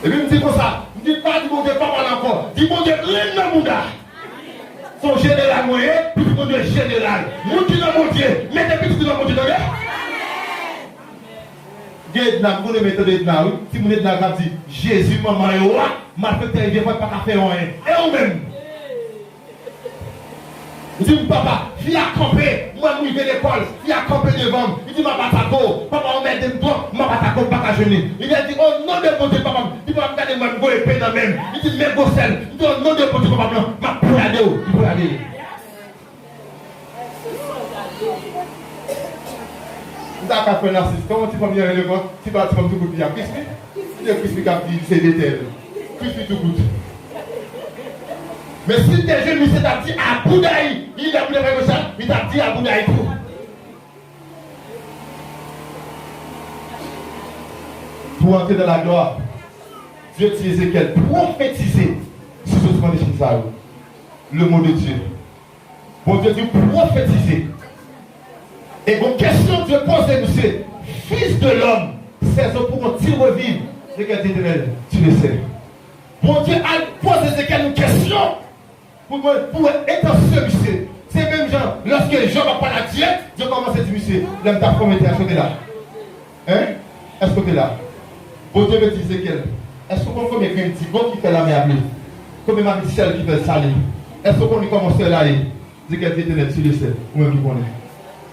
Epi m di konsa, m di, pa di Bondye papa l ankò. Di Bondye grenn nan mouda. Se yon jeneral mwen ye, pitit mwen dwe jeneral. Moun ki nan Bondye, mete pitit ou nan Bondye, tande? Gen Edna, m konnen men tande Edna, wi. Timoun Edna k ap di, Jezi, manman yo a, malfektè rive fò l pa ka fè yo anyen. E ou menm? Li di m, papa, fi a kanpe, m wè m rive lekòl, fi a kanpe devan m. Li di, m ap atake w, papa, ou mède m twòp, m ap atake w, m pa ka jwenn li. Li vin di, o non de Bondye, papa m, li papa m gade m wè m gon epe nan men m. Li di, men gwosè l. Li di, o non de Bondye, papa m lan, m ap poyade w. Li poyade l. M ta ka fè l asis. Kòman ti fanm li rele ankò? Ti pa ti fanm tou kout li a. Krispi? Li di Krispi k ap di se Betèl. Krispi tou kout. Men si l te jwenn misye t ap di Aboudayi, li lè pou l fè konsa, li t ap di Aboudayi tou. Pour entrer dans la gloire, Dieu dit Ézéchiel, prophétisez sur ce soixante-dix sa yo. Le mot de Dieu. Bondye di pwofetize. E gon kesyon Dye poze misye, Fils de l'homme, ces os pourront-ils revivre? Lequel d'Éternel tu le sais? Bondye al poze Ezekyèl yon kesyon pou, pou, pou entansyon misye. Se menm jan, lòske Jòb ap pale ak Dye, Dye kòmanse di misye, lè m t ap fòme tè a, èske w te la? Hein? Èske w te la? Bondye vle di Ezekyèl, èske w konn konbyen grenn digo ki fè lamè a ble? Konbyen mami syèl ki fè l sale? Èske w konn kòman syèl la ye? Ezekyèl di, Etènèl, si w le sèl, ou menm ki konnen.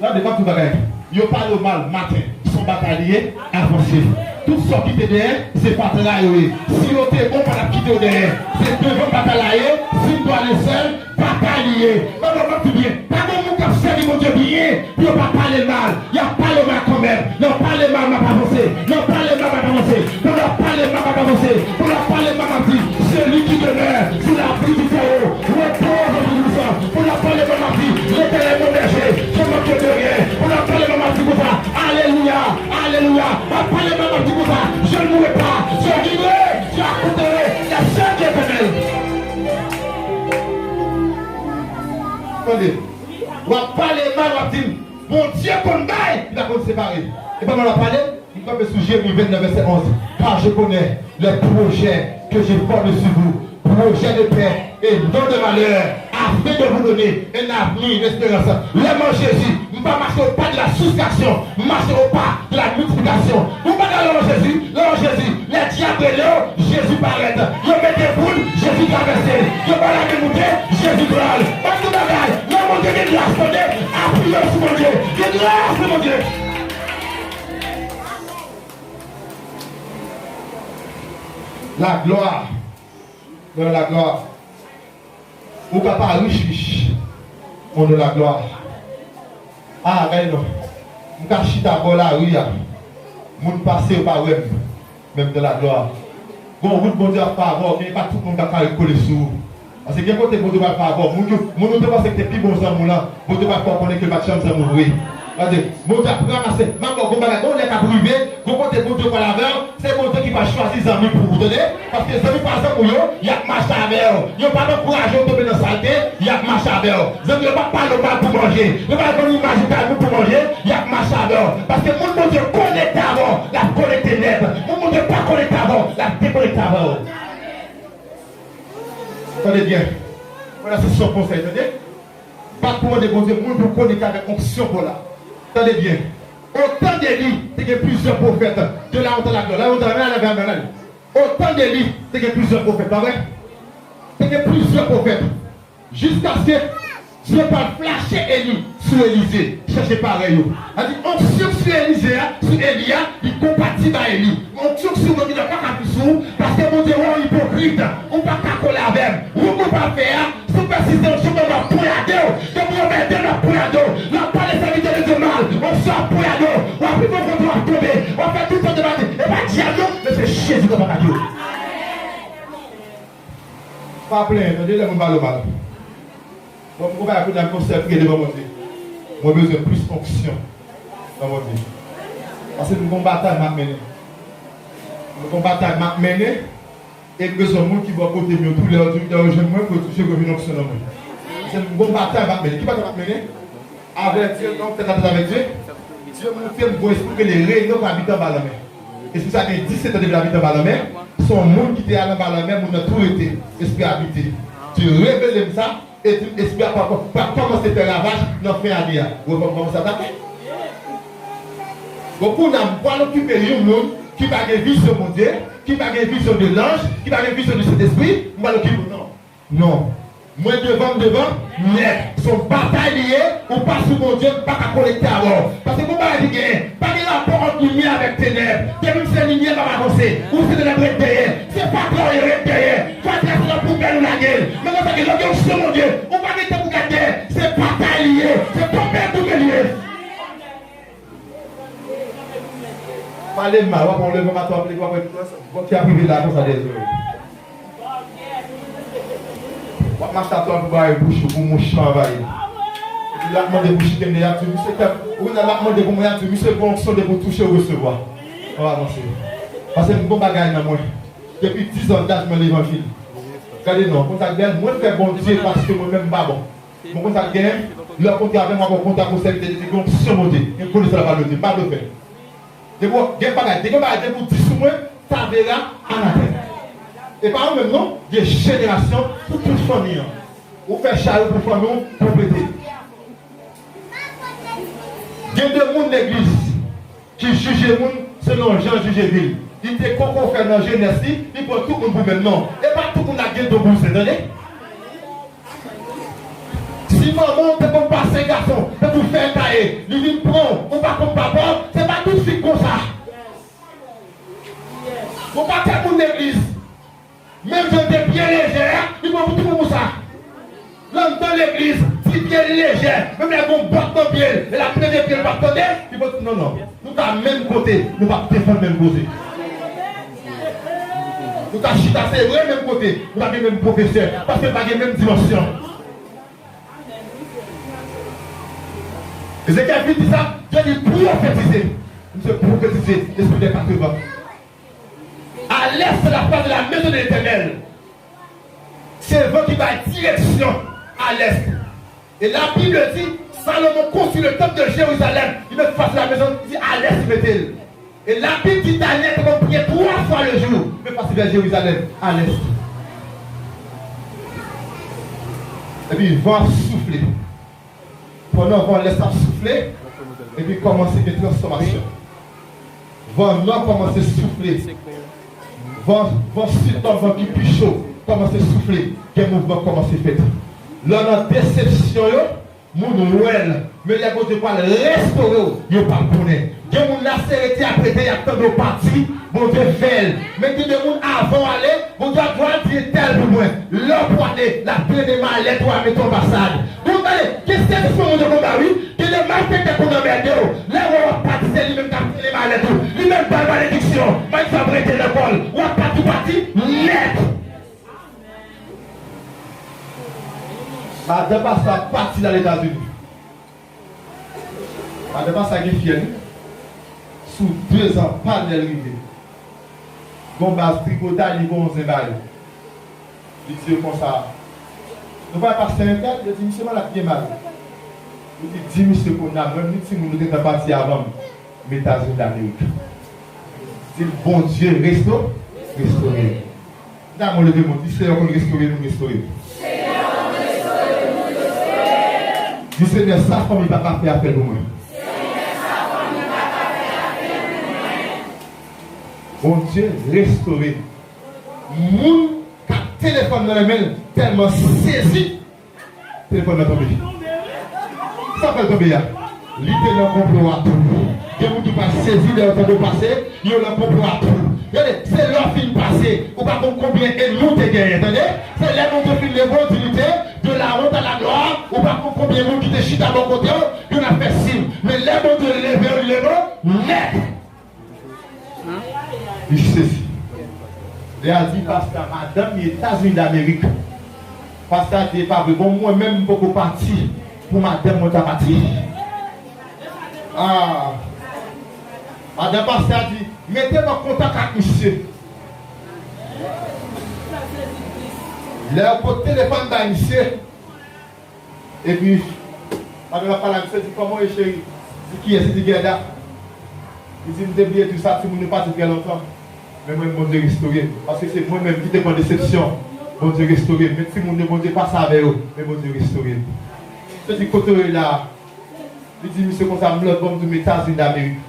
Gade, m ap di w bagay. Yo pale w mal maten, se yon batay li ye, avanse. Tout sa w kite dèyè, se fatra yo ye. Si yo te bon, pa t ap kite w dèyè. Se devan batay la ye, si m dwe ale sèl, batay li ye. Mwen, mwen, mwen, tou byen. Pa gen moun k ap sèvi Bondye byen pou yo pa pale l mal. Y ap pale w mal kanmenm. Lè w pale mal, m ap avanse. Lè w pale mal, m ap avanse. Pandan w ap pale mal, m ap avanse. Pandan w ap pale mal, m ap di, celui qui demeure sous l'abri du Très-Haut repose au Tout-Puissant. Pandan w ap pale mal, m ap di, Letènèl mon bèje, je manque de rien. Pandan w ap pale mal, m ap di konsa, alelouya, alelouya. W ap pale mal, m ap di konsa, je ne mourrai pas, je vivrai, je raconterai les œuvres de l'Éternel. Tande, w ap pale mal, w ap di, Bondye konn bay, li pa konn separe. E pa mal w ap pale, li kanpe sou Jeremi vennèf, vèsè onz. Car je connais les projets que j'ai formés sur vous, projets de paix et non de malheur, afin de vous donner un avenir, une espérance. Lè m an Jezi, m pa mache au pas de la soustraction, m mache au pas de la multiplication. Ou pa ka lè w an Jezi, lè w an Jezi, lè dyab rele w, Jezi parèt. Yo mete boud, Jezi travèse. Yo ba w lame moute, Jezi pran l. Ban m di w bagay, lè Bondye gen gras, tande, apiye w sou Bondye. Gen gras nan Bondye. La gloire. Dans la gloire. Ou ka pa rich rich, men w nan laglwa. A, gade non. M ka chita bò lari a. Moun pase, yo pa wè m. Men m nan laglwa. Gon wout Bondye ap fè avè w, men e pa tout moun k ap kare kole sou ou. Paske gen kote Bondye pral fè avè w. Moun yo, moun ou te panse ki te pi bon zanmi w lan, Bondye pral fè w konnen ke l pa t janm zanmi w vre. Gade, Bondye ap ranmase. M ap ba w gon bagay, gon lè k ap rive, gon kote Bondye pral avè w, se Bondye ki pral chwazi. Ti zanmi pou ou, tande? Paske zanmi pa zanmi w yo, y ap mache avè w. Yo p ap ankouraje w tonbe nan salte, y ap mache avè w. Zanmi yo p ap pale w mal pou manje. Yo p ap vann imaj ou kay pou manje, y ap mache avè w. Paske moun Bondye konekte avè w, l ap konekte nèt. Moun Bondye pa konekte avè w, l ap dekonekte avè w. Tande byen. Mwen la se yon konsèy, tande? Bat pou mande Bondye moun pou konekte avèk onksyon pou la. Tande byen. Otan Eli te gen plizyè pwofèt de la honte à la gloire. La honte à la gloire. Otan Eli te gen plizyè pwofèt, pa vre? Te gen plizyè pwofèt. Jiskaske Dye pral flache Eli sou Elize, chèche parèy yo. Sa di, onksyon sou Elize a, sou Eli a, li konpatib a Eli. Onksyon sou moun ki pa ka vin sou ou, paske Bondye wè w ipokrit, ou pa ka kole avè m. Wout ou pral fè a, si w pèsiste, onksyon w ap ponyade w. Depi yo mède w, l ap ponyade w. L ap pale sèvitè de Dye mal, onksyon ap ponyade w. W ap rive yon kote w ap tonbe, w ap fè tout sòt de bagay. E pa dyab non, men se Jezi k ap akade w. Pa plenyen, tande lè moun pale w mal. Bon, m gon bagay pou n ap konsètre devan Bondye. Mwen bezwen plis onksyon nan Bondye. Paske m gon batay m ap mennen. M gon batay m ap mennen. E m bezwen moun ki bò kote m yo tou lè yo di, lè yo jwenn mwen, pou yo touche, pou yo vin onksyon nan mwen. Paske m gon batay m ap mennen. Ki batay m ap mennen? Avèk Dye, non, tèt a tèt avèk Dye. Dye montre m gon espri ki rele reyinyon k abite anba lanmè. Espri sa gen disèt an depi l abite anba lanmè. Se yon moun ki te al anba lanmè, moun nan tou rete. Espri abite. Dye revele m sa, e di m espri a pral, pral kòmanse fè ravaj nan fen ane a. Ou wè kòman kòmanse atake? Bon, kounye a, m pral okipe yon moun ki pa gen vizyon Bondye, ki pa gen vizyon de lanj, ki pa gen vizyon de Sentespri, m pral okipe l non. Non. Mwen devan m devan nèt. Se yon batay li ye, ou pa sou Bondye, m pa ka konekte avè w. Paske gon bagay ki genyen, pa gen rapò ant limyè avèk tenèb. Depi m se limyè, m ap avanse. Ou se tenèb, ret dèyè. Se fatra w ye, ret dèyè. Fatra se nan poubèl ou lage l. Men konsa ke lè w gen onksyon Bondye, ou pa gen tan pou gade dèyè. Se batay li ye, se tonbe tonbe li ye. Pale m mal, w ap wè w leve maten w ap leve w ap wè bòkè ap rive la konsa dèyè zòrèy. W ap mache atò pou bare bouch ou pou mouch pa anvayi. Epi l ap mande pou chiten dèyè ap di misye kèm, ou konn l ap mande pou mwen ap di misye gon onksyon depi w touche w resevwa. W ap avanse. Paske m gon bagay nan mwen. Depi diz an daj mwen levanjil. Gade non, kontak bèl, mwen fè Bondye paske mwen menm m pa bon. Bon, konsa k genyen, lè w kontre avè m, w ap wè w kontre ak yon sèvitè de Dye, gen onksyon monte, gen konesans la pral monte, m pa blofè. Depi w gen bagay, depi gen bagay, depi w di sou mwen, sa vera anatèm. E pa ou menm non, gen jenerasyon pou tout fanmi an. Ou fè chay ou pou fanmi w konplete. Gen de moun legliz ki jije moun selon jan jije vil. Li te koko fè nan jenès li, li pran tout moun pou menm non. E pa tout moun ak gen don bouzen, tande? Si manman w te konn pase gason, te konn fè l taye, li vin pran w, ou pa konn papa w, se pa tout fi k konsa. Gon pakèt moun legliz, menm jan l te byen lejè a, li pran pou tout moun konsa. L anndan legliz, ti pye l lejè, menm lè gon bòt nan pye l, e l ap plede pye l p ap tande, li pran tout non non. Nou ka menm kote, nou p ap defann menm koze. Nou ka chita, se vre, menm kote, nou pa gen menm pwofesè, paske nou pa gen menm dimansyon. Ezekyèl fin di sa, Dye di pwofetize. Misye pwofetize, lespri dè katrevan. À l'est, c'est la place de la maison de l'Éternel. Se van ki bay direksyon à l'est. E la Bib di, Salomon konstwi le tanp de Jerizalèm. Li met fas la mezon, li di à l'est li mete l. E la Bib di Danyèl te konn priye twa fwa le jou, met fas li vè Jerizalèm, à l'est. Epi van ap soufle. Pandan van lès ap soufle, epi kòmanse gen transfòmasyon. Van nò kòmanse soufle. Van, van sid lan, van ki pi cho, kòmanse soufle. Gen mouvman kòmanse fèt. Lè w nan desepsyon yo, moun wè l. Men lè Bondye pral restore w, yo p ap konnen. Gen moun la se rete y ap rete, y ap tande w pati, Bondye fè l. Men gen de moun avan w ale, Bondye ap di w al di entèl pou mwen. Lè w pwale, l ap trennen malèt ou al mete anbasad. Bon, tande, gen sèvis pou Bondye konn ba wi. Gen de malfektè konn anmède w. Lè w wè w ap pati, se li menm k ap trennen malèt ou. Li menm bay malediksyon. Malediksyon ap rete nan kò l. W ap pati, ou pati nèt. Madan pastè a pati l al Etazini. Madan pastè a gen fyèl wi. Sou dezan pa lè l rive. Gon baz tripotay, li gon zen ba yo. Li di yo konsa, nou pa wè pastè entèl? Yo di, misye malad byen mal. Li di, di misye konnya, mwen, ni timoun nou gentan pati avan m, m Etazini Damerik. Di l, Bondye resto, restore m. Dam ou leve men w, di, Seyè konn restore moun, restore m. Di, Senyè, sa fanmi pa ka fè a fè l pou mwen. Bondye restore moun k ap telefòn nan men l tèlman sezi, telefòn nan tonbe. Sa fè l tonbe a? Li te nan konplo a tou. Gen moun ki pa sezi lè yo tande w pase, yo nan konplo a tou. Gade, se lè w fin pase, ou pa konn konbyen enmi w te genyen, tande? Se lè Bondye fin leve w, di li te, de la honte à la gloire, ou pa konn konbyen moun ki te chita bò kote w, yo nan fè siy. Men lè Bondye leve w, li leve w nèt. Li sezi. Lè a di pastè a, madanm li Etazini Damerik. Pastè a di, e pa vre, bon, mwen menm m poko pati pou madanm mwen ta pati. Ah. Madanm pastè a di, mete m an kontak ak misye. Lè yo pot telefòn bay misye, epi, pandan l ap pale ak misye, di, kòman w ye, cheri? Di, kiyès? Li di, Guerda. Li di, m te bliye di w sa, timoun yo pati trè lontan. Men mwen, Bondye restore m. Paske se mwen menm ki te pran desepsyon. Bondye restore m. Men timoun yo, Bondye pase avè yo. Men Bondye restore m. Misye di, kote w ye la? Li di misye konsa, m lòt bò, m di w, m Etazini Damerik.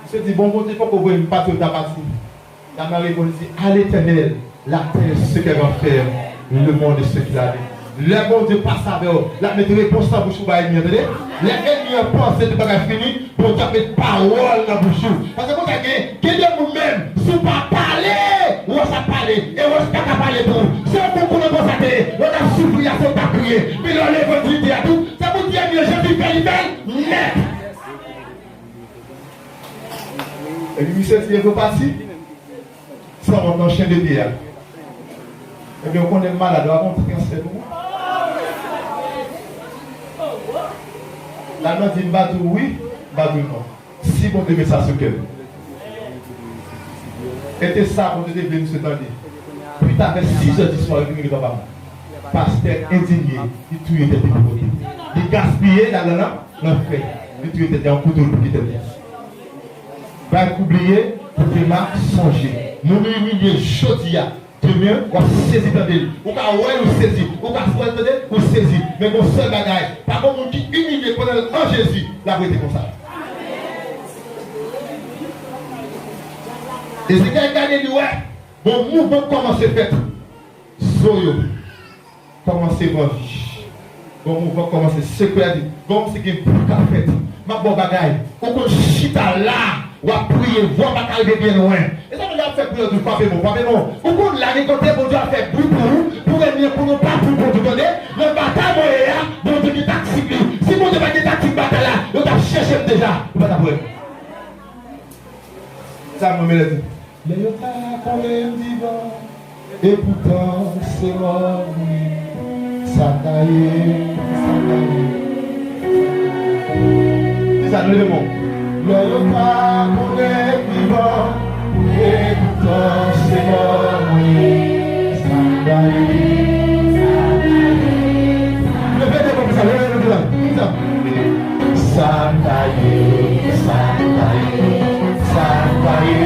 Misye di, bon, Bondye poko voye m pati, w ta pati. Dam nan reponn, li di, à l'Éternel, la terre et ce qu'elle renferme, le monde et ce qu'il en est. Lè Bondye pase avè w, l ap met repons nan bouch ou bay ènmi an, tande. Lè ènmi an panse tout bagay fini, Bondye ap met pawòl nan bouch ou. Paske konsa gen, gen de moun menm, si w pa pale, wòch ap pale, e wòch pa ka pale pou ou. Se yon moun konnen konsa te ye, lè w t ap soufri a, se ou t ap kriye. Men lè w leve, w di, di a tou, se pou di ènmi an, Jezi fè li fè l nèt. Epi misye di, e vo pati. Sa mwen nan chen de pye a. Ebyen, ou konnen m malad, w ap fè yon transfè pou mwen? Dam nan di, m pa di w wi, m pa di w non. Si Bondye met sa sou kè m. E te sa Bondye te vle misye tande. Pita vè sis è di swa, yo te rive nan papa m. Pastè endinye, li touye tèt li pou Bondye. Li gaspiye lajan nan, nan fè. Li touye tèt li, yon kouto li touye tèt li. Bay kou bliye, pou demen sonje. Moun ou imilye jodi a, demen w ap sezi tande l. Ou ka wè l, ou sezi. Ou ka wè l, tande l, ou sezi. Men gon sèl bagay, pa gon moun ki imilye pandan l an Jezi, l ap rete konsa. Ezekyèl gade, li wè gon mouvman kòmanse fèt. Zo yo kòmanse pran vi. Gon mouvman kòmanse sekwe a di, gon se gen bri k ap fèt. M ap ba w bagay. Ou konn chita la, w ap priye, vwa pa ka rive byen lwen. E sa nou ap fè priyè di frape bon, frape bon. Ou konn la gen kote Bondye ap fè bri pou ou, pou ènmi an konnen w pa pou Bondye, tande. Nan batay mwen ye a, Bondye gen taktik li. Si Bondye pa gen taktik batay la, yo t ap chèche m deja, yo pa t ap wè m. Sa mwen mele di. Lè yo ta konnen m vivan, e poutan se mò m ye. Sa ta ye, sa ta ye. Di sa, nou leve men. Lè yo ta konnen m vivan, e poutan se mò m ye. Sa ta ye, sa ta ye. Leve de men konsa, leve de men konsa. Di sa. Sa ta ye, sa ta ye, sa ta ye.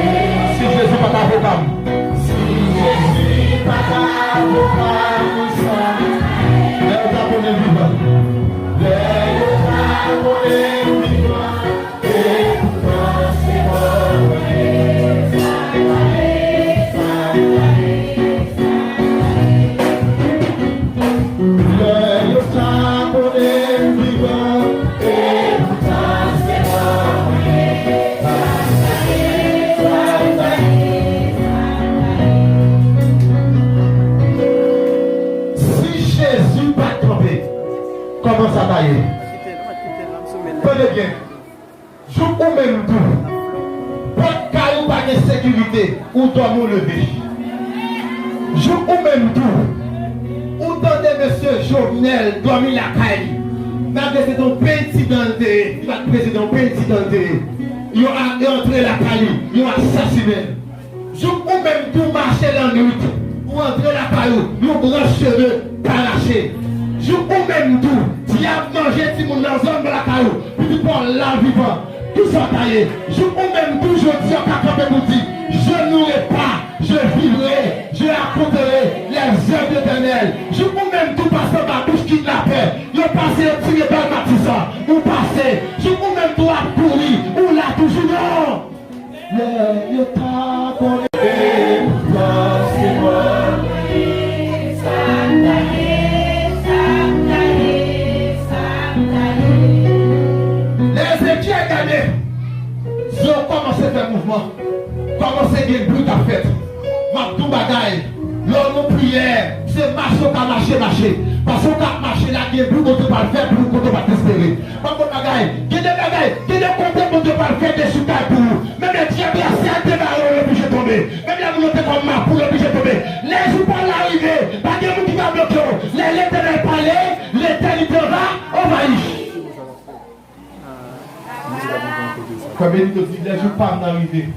Si Jezi pa t avoka m. Si Jezi pa t avoka m, sa. Lè yo ta konnen m vivan. Lè yo ta konnen m vivan. E poutan se mò mwen ye. Sa ta ye, sa ta ye. Lè yo ta konnen m vivan, e poutan se mò mwen ye. Si Jezi pa t kanpe, kòman sa ta ye? Tande byen. Jouk ou menm tou, pòt kay ou pa gen sekirite, ou dòmi ou leve. Jouk ou menm tou, ou tande mesye Jovenel dòmi lakay li. Malgre se te yon peyi ti dan l te ye, li pa t prezidan, yon peyi ti dan l te ye. Yo a-, yo antre lakay li, yo asasinen l. Jouk ou menm tou mache lannwit, ou antre lakay ou, yon branch cheve pa rache. Jouk ou menm tou, dyab manje timoun nan zòn lakay ou, pitit pa w la vivan. Kisa w ta ye? Jouk ou menm tou jodi a w ka kanpe pou di, je mourrai pas, je vivrai, je raconterai les œuvres de l'Éternel. Jouk ou menm tou pase anba bouch kidnapè, yo pase yo tire bal Matisan, ou pase. Jouk ou menm tou ap kouri, ou la toujou non. Lè yo ta konnen. E pou pase mwen. Lè Ezekyèl gade, zye w kòmanse fè mouvman, kòmanse gen bri k ap fèt. M ap di w bagay, lè w nan priyè, se mache w ka mache, mache. Paske w ka ap mache la, gen bri Bondye pral fè pou ou kote w pa t espere. Ban m bon bagay. Gen de bagay, gen de kote Bondye pral fè dechikaj pou ou. Menm lè dyab la se al debare w, l oblije tonbe. Menm lè moun yo te kòm mapou, l oblije tonbe. Lè jou pa w la rive, pa gen moun ki ka bloke w. Lè Letènèl pale, letènite va anvayi. Fè Benito di, lè jou pa m nan rive, m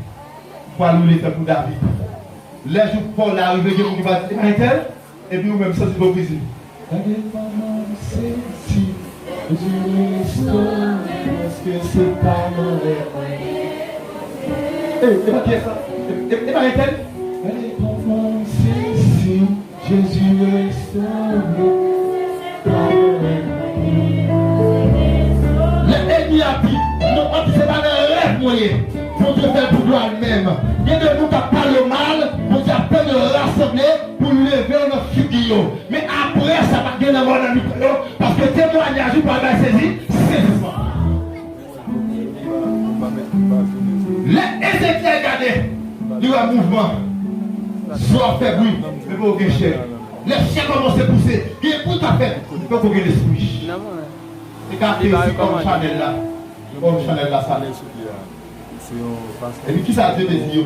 pral woule tankou David. Lè jou pa w la rive, gen moun ki va di, e pa entèl? Epi ou menm, santi ipokrizi. Gade kòman m sezi, Jezi restore m, èske se pa nan rèv mwen ye? E, e pa kiyès sa? E, e, e pa entèl? Gade kòman m sezi, Jezi restore m, pa nan rèv mwen ye. Lè ènmi a di, non, an di se pa nan rèv mwen ye, Bondye fè l pou glwa l menm. Gen de moun k ap pale w mal, Bondye ap tann yo rasanble pou l leve w nan figi yo. Men apre sa, pa t gen lanmò nan mitan yo, paske temwayaj ou pral bay sezi, sezisman. Lè Ezekyèl gade, li wè mouvman. Zye w ap fè bri, men poko gen chè. Lè chè kòmanse pouse, gen bri k ap fèt, men poko gen lespri. E gade se kòm chanèl la. Kòm chanèl la sa. Epi kisa Dye te di yo?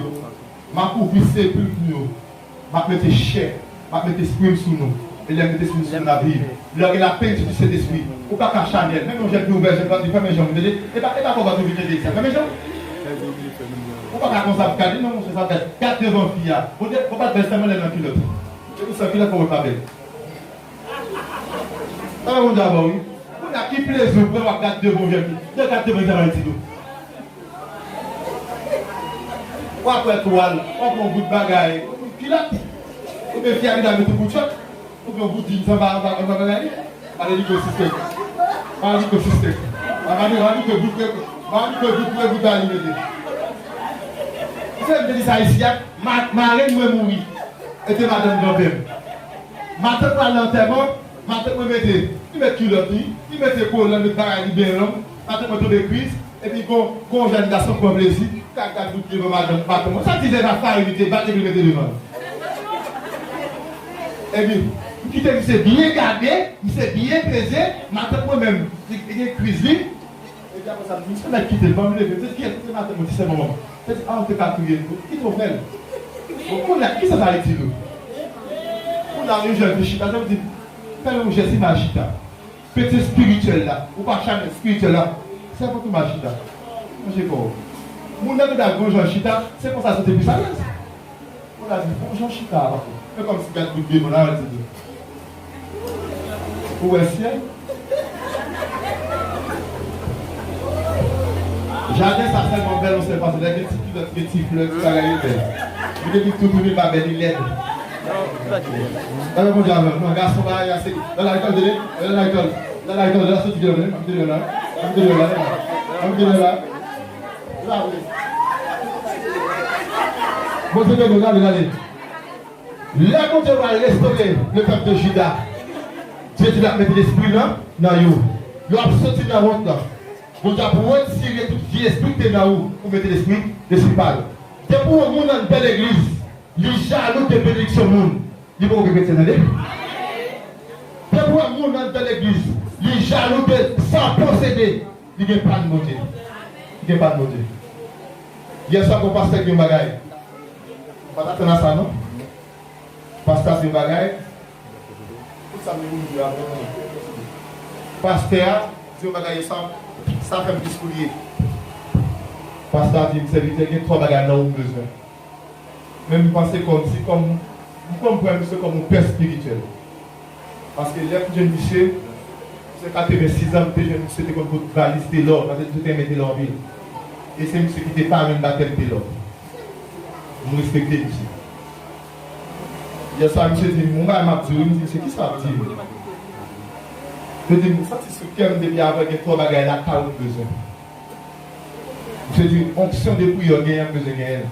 M a kouvri sepilk nou yo. M ap mete chè, m ap mete espri m sou nou. E lè m mete espri m sou nou, n ap viv. Lè w gen la plenitid di Sentespri, ou pa ka chanèl. Menm yon jèn fi ouvè je l, pa di, fèmen je w, tande. E pa, e pa fò w pa tou vin tande sa. Fèmen je w. Ou pa ka konsa ap gade, non, monchè, sa bèl. Gad devan fi a. Ou de, ou pa t bèl sèlman lè l nan kilòt. E pou san kilòt, fò w pa bèl. Sa pa bon djaba, wi. Kounye a, ki plezi w pran w ap gad devan yon jèn fi? Gad devan yon jèn fi, tou. W ap wè twal, w ap wè yon bout bagay, kilòt. Oubyen fi a gentan met yon bout chòt, oubyen yon bout djins anba, anba, anba bagay li. Pale li ke sistèm. Pale li ke sistèm. Pale li ke bout, pale li ke bout, pale li ke bout bagay li mete. Se m te di sa isi a, ma-, marenn mwen mouri. E te madanm granpè m. Matant mwen al nan antèman, matant mwen mete, li met kilòt li, li mete kolan, met bagay li byen long, matant mwen tonbe kriz, epi gon, gon jèn gason pran plezi, k al gad bout devan madanm, matant mwen. Sa ti zèv a farin li te bat epi l mete devan l. Epi, m kite misye byen gade, misye byen peze, matant mwen menm, li, li gen kriz li, Epi apre sa, m di, "Misye mèt kite l, ban m leve." M te di, "Kiyès?" Se matant mwen, ti sè manman m. M te di, "A, ou te ka touye l tou. Kite w fè l." Bon, kounye a, kisa sa itil ou? Kounye a, yon jèn fi chita, sa vle di, fè yon jès, imaj chita. Pete espirityèl la, ou pa chanèl espirityèl la, se pou tou mal chita. Manje kò w. Moun nan te dal gon jan chita, se konsa soti pi sa rès. Moun la di, "Bon jan chita a, papa." Men kòmsi gad bout demon la, di, "Ou wè syèl?" Jaden sa sèlman bèl, yon sèl fason. Lè gen ti kilòt, gen ti flè, ti bagay, yo bèl. Men depi toutouni pa bèl, li lèd. Gade Bondye avè w. Non, gason pa, ya se, nan lakòl, tande, nan lakòl, nan lakòl, la soti kilòt, tande, ap tande la, ap tande la, ap tande la. Bondye beni w, gade, gade. Lè Bondye va restore le pèp de Juda, Dye di l ap mete lespri nan, nan yo. Yo ap soti nan wont lan. Bondye ap retire tout vye espri ki te nan ou pou mete lespri, lespri pa l. Depi w wè yon moun anndan legliz, li jalou de benediksyon moun, li poko gen kretyen, tande. Depi w wè moun anndan legliz, li jalou de sa w posede, li gen pàn Bondye. Li gen pàn Bondye. Yè swa, gon pastè di yon bagay. M pa t atann a sa, non. Pastè a di yon bagay. Tout sa m di pou nou apre. Pastè a di yon bagay, sa, sa fè m plis kou li ye. Pastè a di m, "Sèvitè, gen twa bagay nan ou m bezwen." Men m panse kòmsi, kòm, m konn pran misye kòm yon pè espirityèl. Paske lè m jwenn misye, se katrevensis an, m te jwenn misye te konn pot valiz Telò, paske m te renmen Telò anpil. E se misye ki te parenn batèm Telò. M respekte misye. Yè swa, misye di m, yon bagay m ap di w, m di, "Misye, kisa w ap di m?" Misye di m, "M santi sou kè m depi avan gen twa bagay lakay ou m bezwen." Misye di, "Onksyon de priyè w genyen, m bezwen genyen l."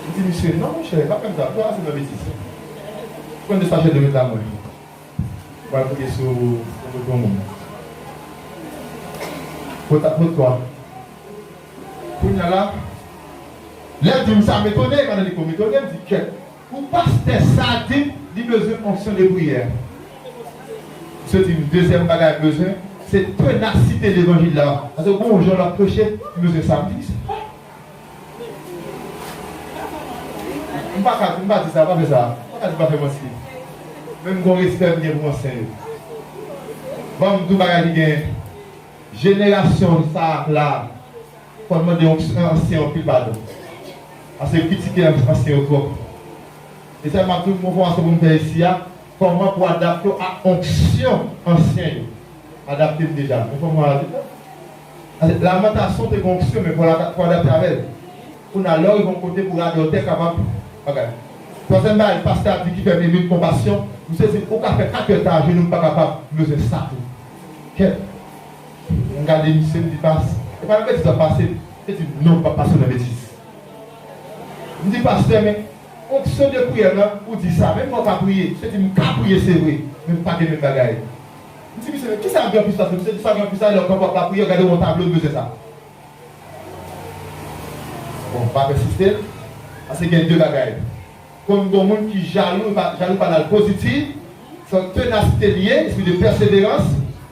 M di, "Misye, non, monchè, pa fè m sa, pou ase nan betiz." Pran de sachè dlo met la mwen. Pral priye sou, sou moun. Kot a, kot twa. Kounye a la, lè l di m sa, m etone, pandan li kou m etone, m di, "Kèt, pou pastè sa di m li bezwen onksyon de priyè." Misye di m, "Dezyèm bagay m bezwen, se tenasite levanjil la." Paske bon jan l ap preche, m bezwen sa. M di, "Misye, m pa ka, m pa di sa, pa fè sa. M pa ka di pa fè manti." Men m gon respè m gen pou ansyen yo. Ban m di w bagay ki gen jenerasyon sa la, fò n mande yon ansyen anpil padon. Paske kritike ansyen yo twòp. E sa m ap di w, m gon fòmasyon pou m fè isi a, kòman pou adapte w ak onksyon ansyen yo. Adapte m deja. Men fò m al di w. Paske Lamantasyon te gen onksyon, men fò w adapte avè l. Kounye a, lè w rive yon kote pou radòtè kapab bagay. Twazyèm bagay, pastè a di ki fè m eme konpasyon, misye di, "Ou ka fè kat è ta ajenou, m pa kapab, m bezwen sa tou." Kèt. M gade misye, m di, "Pas, e pa nan betiz w ap pase?" Misye di, "Non, m p ap pase nan betiz." M di, "Pastè, men onksyon de priyè nan, ou di sa, men m wè w ka priye." Misye di, "M ka priye, se vre, men m pa gen menm bagay." M di, "Misye, men kisa k gen anplis sa?" Misye di, "Sa k gen anplis sa, lè w kanpe w ap lapriyè, w gade yon tablo, w bezwen sa." Bon, m pa pèsiste l, paske gen de bagay. Konn gen moun ki jalou, pa, jalou pa nan pozitif, se yon tenasite li ye, espri de pèseverans,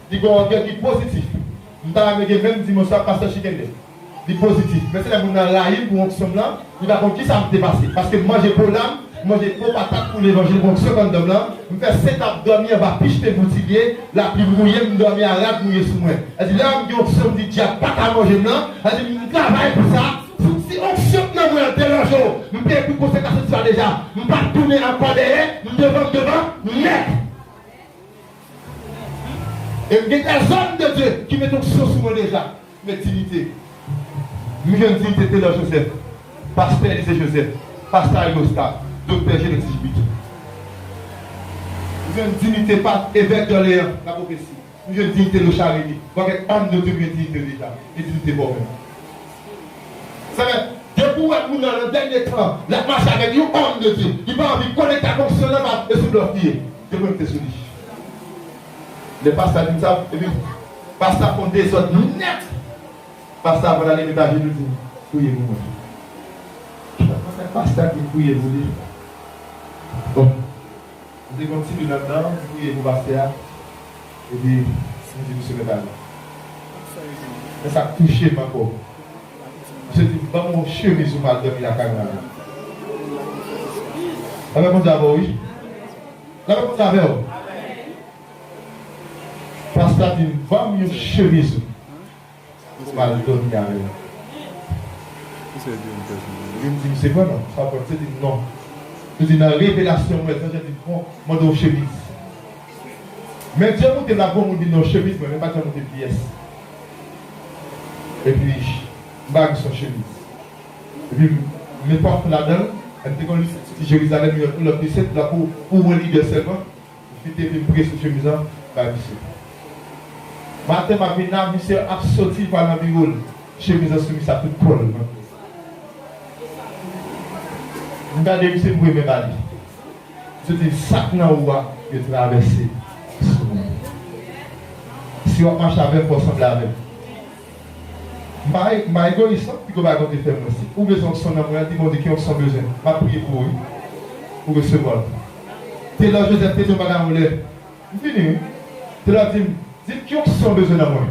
li gen yon ògèy ki pozitif. M ta renmen gen menm dimansyon ak pastè Chikende. Li pozitif. Men se lè moun nan rayi m pou onksyon m nan, li pa konn kisa m te pase. Paske m manje po lam, m manje po patat pou levanjil, pou onksyon k anndan m lan, m fè sent ap dòmi anba pich te boutilye, lapli mouye m, m dòmi a rad mouye sou mwen. Sa di lè m gen onksyon m di dyab pa ka manje m lan, sa di m travay pou sa, si onksyon k nan mwen an delanje w, m peye pou konsekans sa deja, m p ap tounen ankò dèyè, m devan, m devan, nèt. E m gen dèzòm de Dye ki met onksyon sou mwen deja. Men diyite. M jwenn diyite Telor Joseph, pastè Elize Joseph, pastè Ayosta, doktè Jenesis Jibit. M jwenn diyite pa evèk Dòleyan, la pwofesi. M jwenn diyite Lochard René. Bon, gen òm de Dye m jwenn diyite deja. E diyite pa w menm. Sa fè, depi w wè moun nan nan dènye tan, l ap mache avèk yon òm de Dye, li pa anvi konekte ak onksyon nan, e sou blòf li ye. Dekonekte sou li. Lè pastè di m sa, epi pastè fè yon dezòd nèt. Pastè ap ale met ajenou di m, "Priye pou mwen." Pastè di m priye pou li. Bon. M te gon ti li anndan, m priye pou pastè a. Epi, m di misye mèt ale. Men sa k touche m ankò. Misye di m, "Ban m yon chemiz ou m al dòmi lakay mwen avè l." Lapè Bondye avè w, wi. Lapè Bondye avè w. Pastè a di m, "Ban m yon chemiz ou pou m al dòmi avè l." Epi m di misye, "Bon, non, sa pran." Misye di m, "Non." Misye di, "Nan revelasyon mwen, zanj lan di m, bon, mande yon chemiz." Men Dye montre m la, gon moun vin nan yon chemiz, mwen, men pa t janm montre pyès. Epi, m pa gen yon chemiz. Epi, m met pafon ladan l, m te konn li soti Jerizalèm, yon lòt misye, la pou, pou mwen lidè sèlman. M kite epi m prese chemiz lan bay misye. Maten m ap vin la, misye ap soti, li pral nan biwo l. Chemiz lan sou misye ap tout kò l. M gade misye, m voye men ba li. Misye di, "Sa k nan ou a, yo travèse sou mwen. Si w ap mache avè m, fò w sanble avè m." M pa, m pa egoyis non, piko bagay Bondye fè mwen. Si ou bezwen onksyon nan mwen, di Bondye ki onksyon w bezwen. M ap priye pou ou, wi. Ou resevwa l. Telor Joseph te di yon bagay yon lè. M fini, wi. Telor di m, "Di m ki onksyon w bezwen nan mwen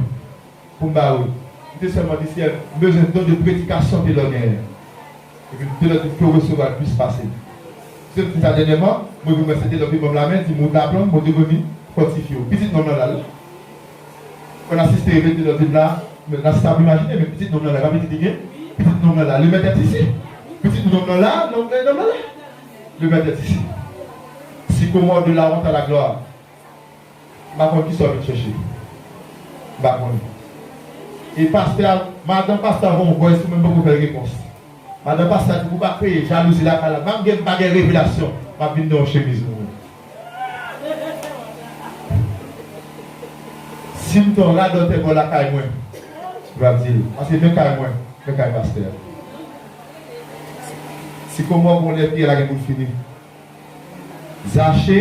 pou m ba ou." M te sèlman di, "Seyè, m bezwen don de predikasyon Telor genyen." Epi Telor di m, "Ke w resevwa l plis pase." Misye di sa dènyèman, mwen vin wè se Telor ki ban m lamen, di m, "Ou t la plan, Bondye vini fòtifye w." Pitit nonm lan la, wi. Mwen asiste, epi Telor di m la, men asiste ap imajine, men pitit nonm lan la, pa pitit li gen, pitit nonm lan la, le mèt èt isi. Pitit nonm nan la, nonm nan la. Le maître est ici. Sycomore de la honte à la gloire. M pa konn kisa w vin chèche. M pa konn. E pastè a, madanm pastè a voye yon voice, ou menm poko fè l repons. Madanm pastè a di, pou pa kreye jalouzi lakay la. Malgre m pa gen revelasyon, m ap vin nan yon chemiz nou. Si m t yon radòtè bò lakay mwen, m ap di l, paske men kay mwen, men kay pastè a. Sycomore gon lè pye la gen pou l fini. Zache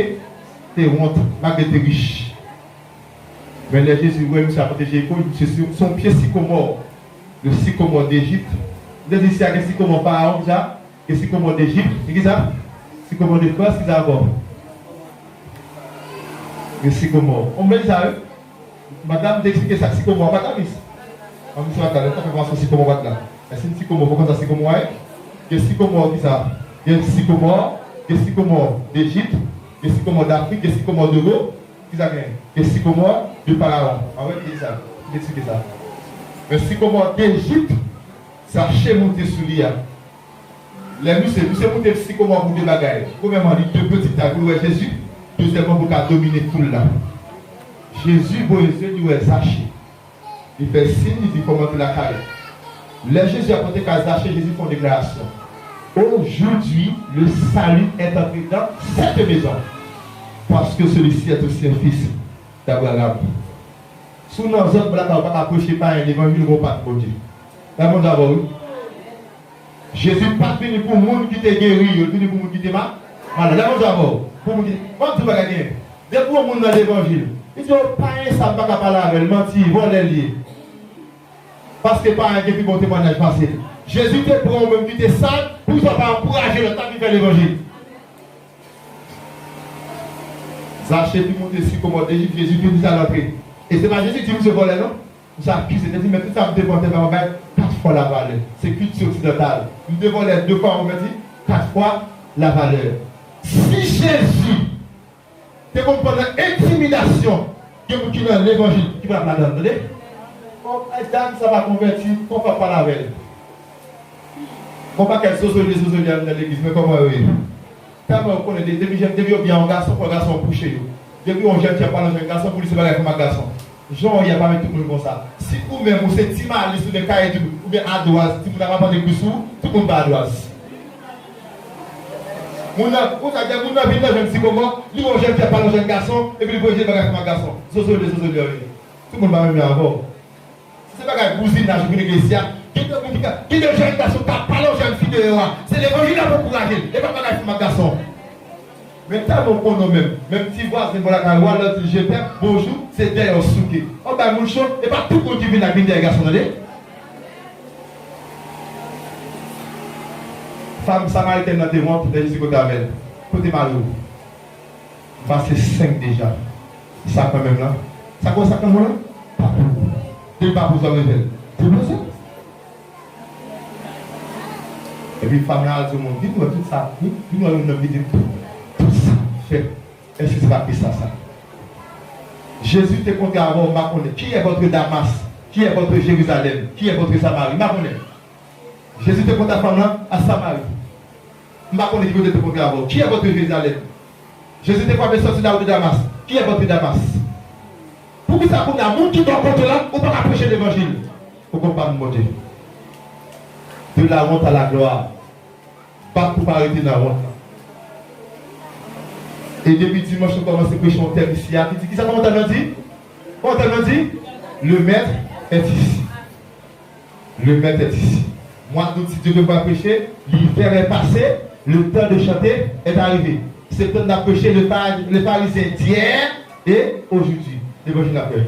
te wont, malgre l te rich. Men lè Jezi wè misye ap monte Jeriko, misye se, se yon pye sikomò, le sycomore d'Égypte. M te di isi a gen sikomò Farawon, kisa? Gen sikomò Dejip, e kisa? Sikomò de Frans, kisa ankò? Gen sikomò. Ou menm sa, wi. Madanm te eksplike sa k sikomò a pa t la, mis. An, mis pa t la, lè w t ap fè fòmasyon sikomò pa t la. Èske n sikomò, ou konn sa sikomò a ye? Gen sikomò kisa? Gen sikomò, gen sikomò Dejip, gen sikomò Dafrik, gen sikomò de Go. Kisa gen? Gen sikomò de Farawon. An wè, li di sa. Li eksplike sa. Men sikomò Dejip, Zache moute sou li a. Lè misye, misye moute sikomò pou de bagay. Premyèman, li de peti tay pou l wè Jezi. Dezyèmman, pou l ka domine foul la. Jezi voye zye li wè Zache. Li fè siy, li di, fò m antre lakay ou. Lè Jezi ap antre kay Zache, Jezi fè yon deklarasyon. Aujourd'hui, le salut est entré dans cette maison, parce que celui-ci est aussi un fils d'Abraham. Si w nan zòn lakay ou pa ka preche payen levanjil, ou gon pa t Bondye. Lè Bondye avè w, wi. Jezi pa t vini pou moun ki te geri yo, l vini pou moun ki te ma-, malad. Lè Bondye avè w, pou moun ki, m ap di w bagay genyen. Depi yon moun nan levanjil, li di w, payen sa m pa ka pale avè l, manti, vòlè l ye. Paske payen gen pi bon temwayaj pase l. Jezi te pran yon moun ki te sad, pou sa pa ankouraje lòt la vin fè levanjil. Zache te moute sikomò Dejip, Jezi te di sa l antre. E se pa Jezi ki di misye vòlè non. Misye akize, te di, men tout sa m te pran, te pran bay kat fwa lavalè. Se kilti oksidantal. M te vòlè de fwa, ou mèt di, kat fwa lavalè. Si Jezi te konn pran nan entimidasyon, gen moun ki nan levanjil ki pral ladan l, tande? Bon, ay, dam sa pa konvèti, fò w pa pale avè l. Gon pakèt zozole, zozole anndan legliz, men kòman yo ye? Tèlman yo konnen, de-, depi jèn, depi yo byen yon gason, pran gason an kouche yo. Depi yon jèn fi ap pale yon jèn gason, pou li se bagay fanm ak gason. Jan w ye a pa met tout moun konsa. Si ou menm ou se Ti Malis oubyen Kayedou oubyen Adwaz, timoun ap aprann ekri sou ou, tout moun pa Adwaz. Moun nan, ou sa gen moun nan vin nan jwenn sikomò, li wè yon jèn fi ap pale yon jèn gason, epi li voye je bagay fanm ak gason. Zozole, zozole yo ye. Tout moun pa menm jan avè w. Si se bagay bouzinaj ou vin legliz la, gen de moun ki ka, gen de jèn gason k ap pale yon jèn fi deyò a. Se levanjil la pou ankouraje l, e pa bagay fanm ak gason. Men tèlman w konnen w menm, menm ti vwazen bò lakay ou a, lè w di l je t'aime, bonjou, se dèyè w souke. W ap bay moun cho, e pa tout moun ki vin la k vin dèyè gason, tande. Fanm samaritèn nan te wont lè Jezi kontre avè l. Kote mari w? M pase senk deja. Sa kanmenm lan. Sa k wè sa kanmenm lan? Pa pou ou. Depi pa pou sa w revè l. Pou bezwen. Epi fanm lan al di yon moun, vin wè tout sa, vin, vin wè yon nonm ki di m tout, tout sa m fè. Èske se pa Kris la sa? Jésus te kontre avè w, m pa konnen. Qui est votre Damas? Qui est votre Jérusalem? Qui est votre Samarie? M pa konnen. Jezi te kontre ak fanm lan a Samari. M pa konnen ki kote l te kontre avè w. Qui est votre Jérusalem? Jezi te frape sorti la route de Damas. Qui est votre Damas? Poukisa kounye a moun ki bò kote w la, ou pa ka preche levanjil? Ou konprann Bondye. De la honte à la gloire. Bat pou pa rete nan wont lan. E depi dimanch nou kòmanse preche yon tèm isi a ki di, kisa kòmantè lan di? Kòmantè lan di? Le maître est ici. Le maître est ici. Mwa dout, si Dye vle, m pral preche, l'hiver est passé, le temps de chanter est arrivé. Septanm n ap preche, le, Pha- le pharisien d'hier et aujourd'hui. Levanjil n ap fè.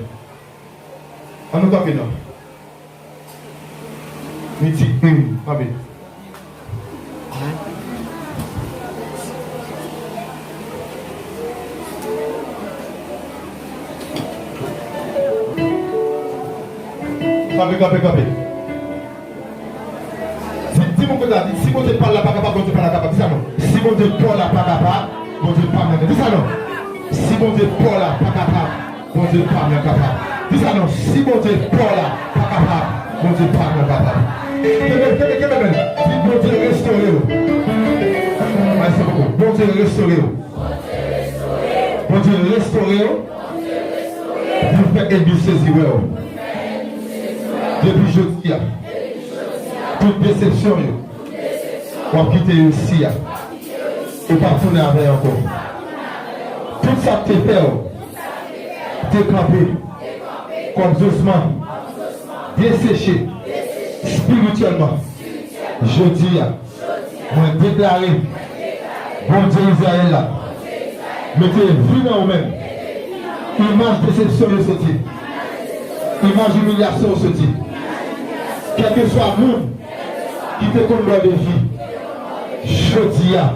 Ann nou kanpe non. Midi, wi, wi, kanpe. Kanpe, kanpe, kanpe. Di, di moun kote a, di, si Bondye pa w la pa kapab, Bondye pa w la kapab. Di sa non. Si Bondye pa w la pa kapab, Bondye pa m nan kapab. Di sa non. Si Bondye pa w la pa kapab, Bondye pa m nan kapab. Di sa non. Si Bondye pa w la pa kapab, Bondye pa m nan kapab. Kenbe, kenbe, kenbe men. Di Bondye restore w. Bondye restore w. Bondye restore w pou fè ènmi sezi wè w. Depi jodi a, tout desepsyon yo, w ap kite yo isi a. Ou p ap tounen avè yo ankò. Tout sa k te fè w te kanpe kòm zosman, deseche espirityèlman, jodi a, mwen deklare, Bondye Izrayèl la mete vi nan ou menm. Imaj desepsyon yo soti. Imaj imilyasyon yo soti. Kèlkeswa moun ki te konn ba w defi, jodi a,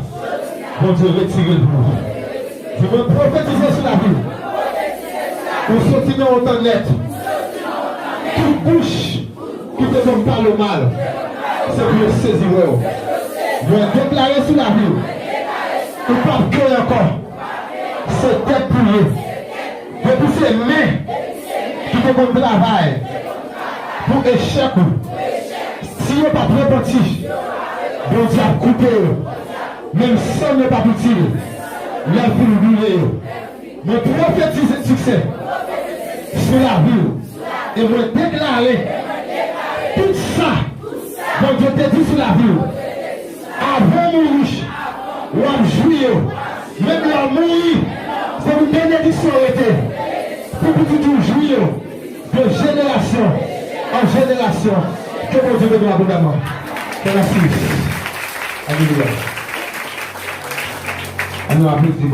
Bondye retire l pou ou. Di mwen, pwofetize sou lavi w. Ou soti nan yon tan nèt. Tout bouch ki te konn pale w mal, se pou yo sezi wè w. Mwen deklare sou lavi w, ou p ap kenbe ankò. Se tèt pou ye. Depi se men ki te konn travay pou echèk ou, si yo pa t repanti, Bondye ap koupe yo. Menm sann yo p ap itil lè l fin boule yo. Mwen pwofetize siksè sou lavi w. E mwen deklare tout sa Bondye te di sou lavi w. Avan w mouri, w ap jwi yo. Menm lè w mouri, se pou benediksyon w rete. Pou pitit ou jwi yo de jenerasyon an jenerasyon. Ke Bondye beni w abondaman. Ke la suite. Alelouya. Ann aplodi.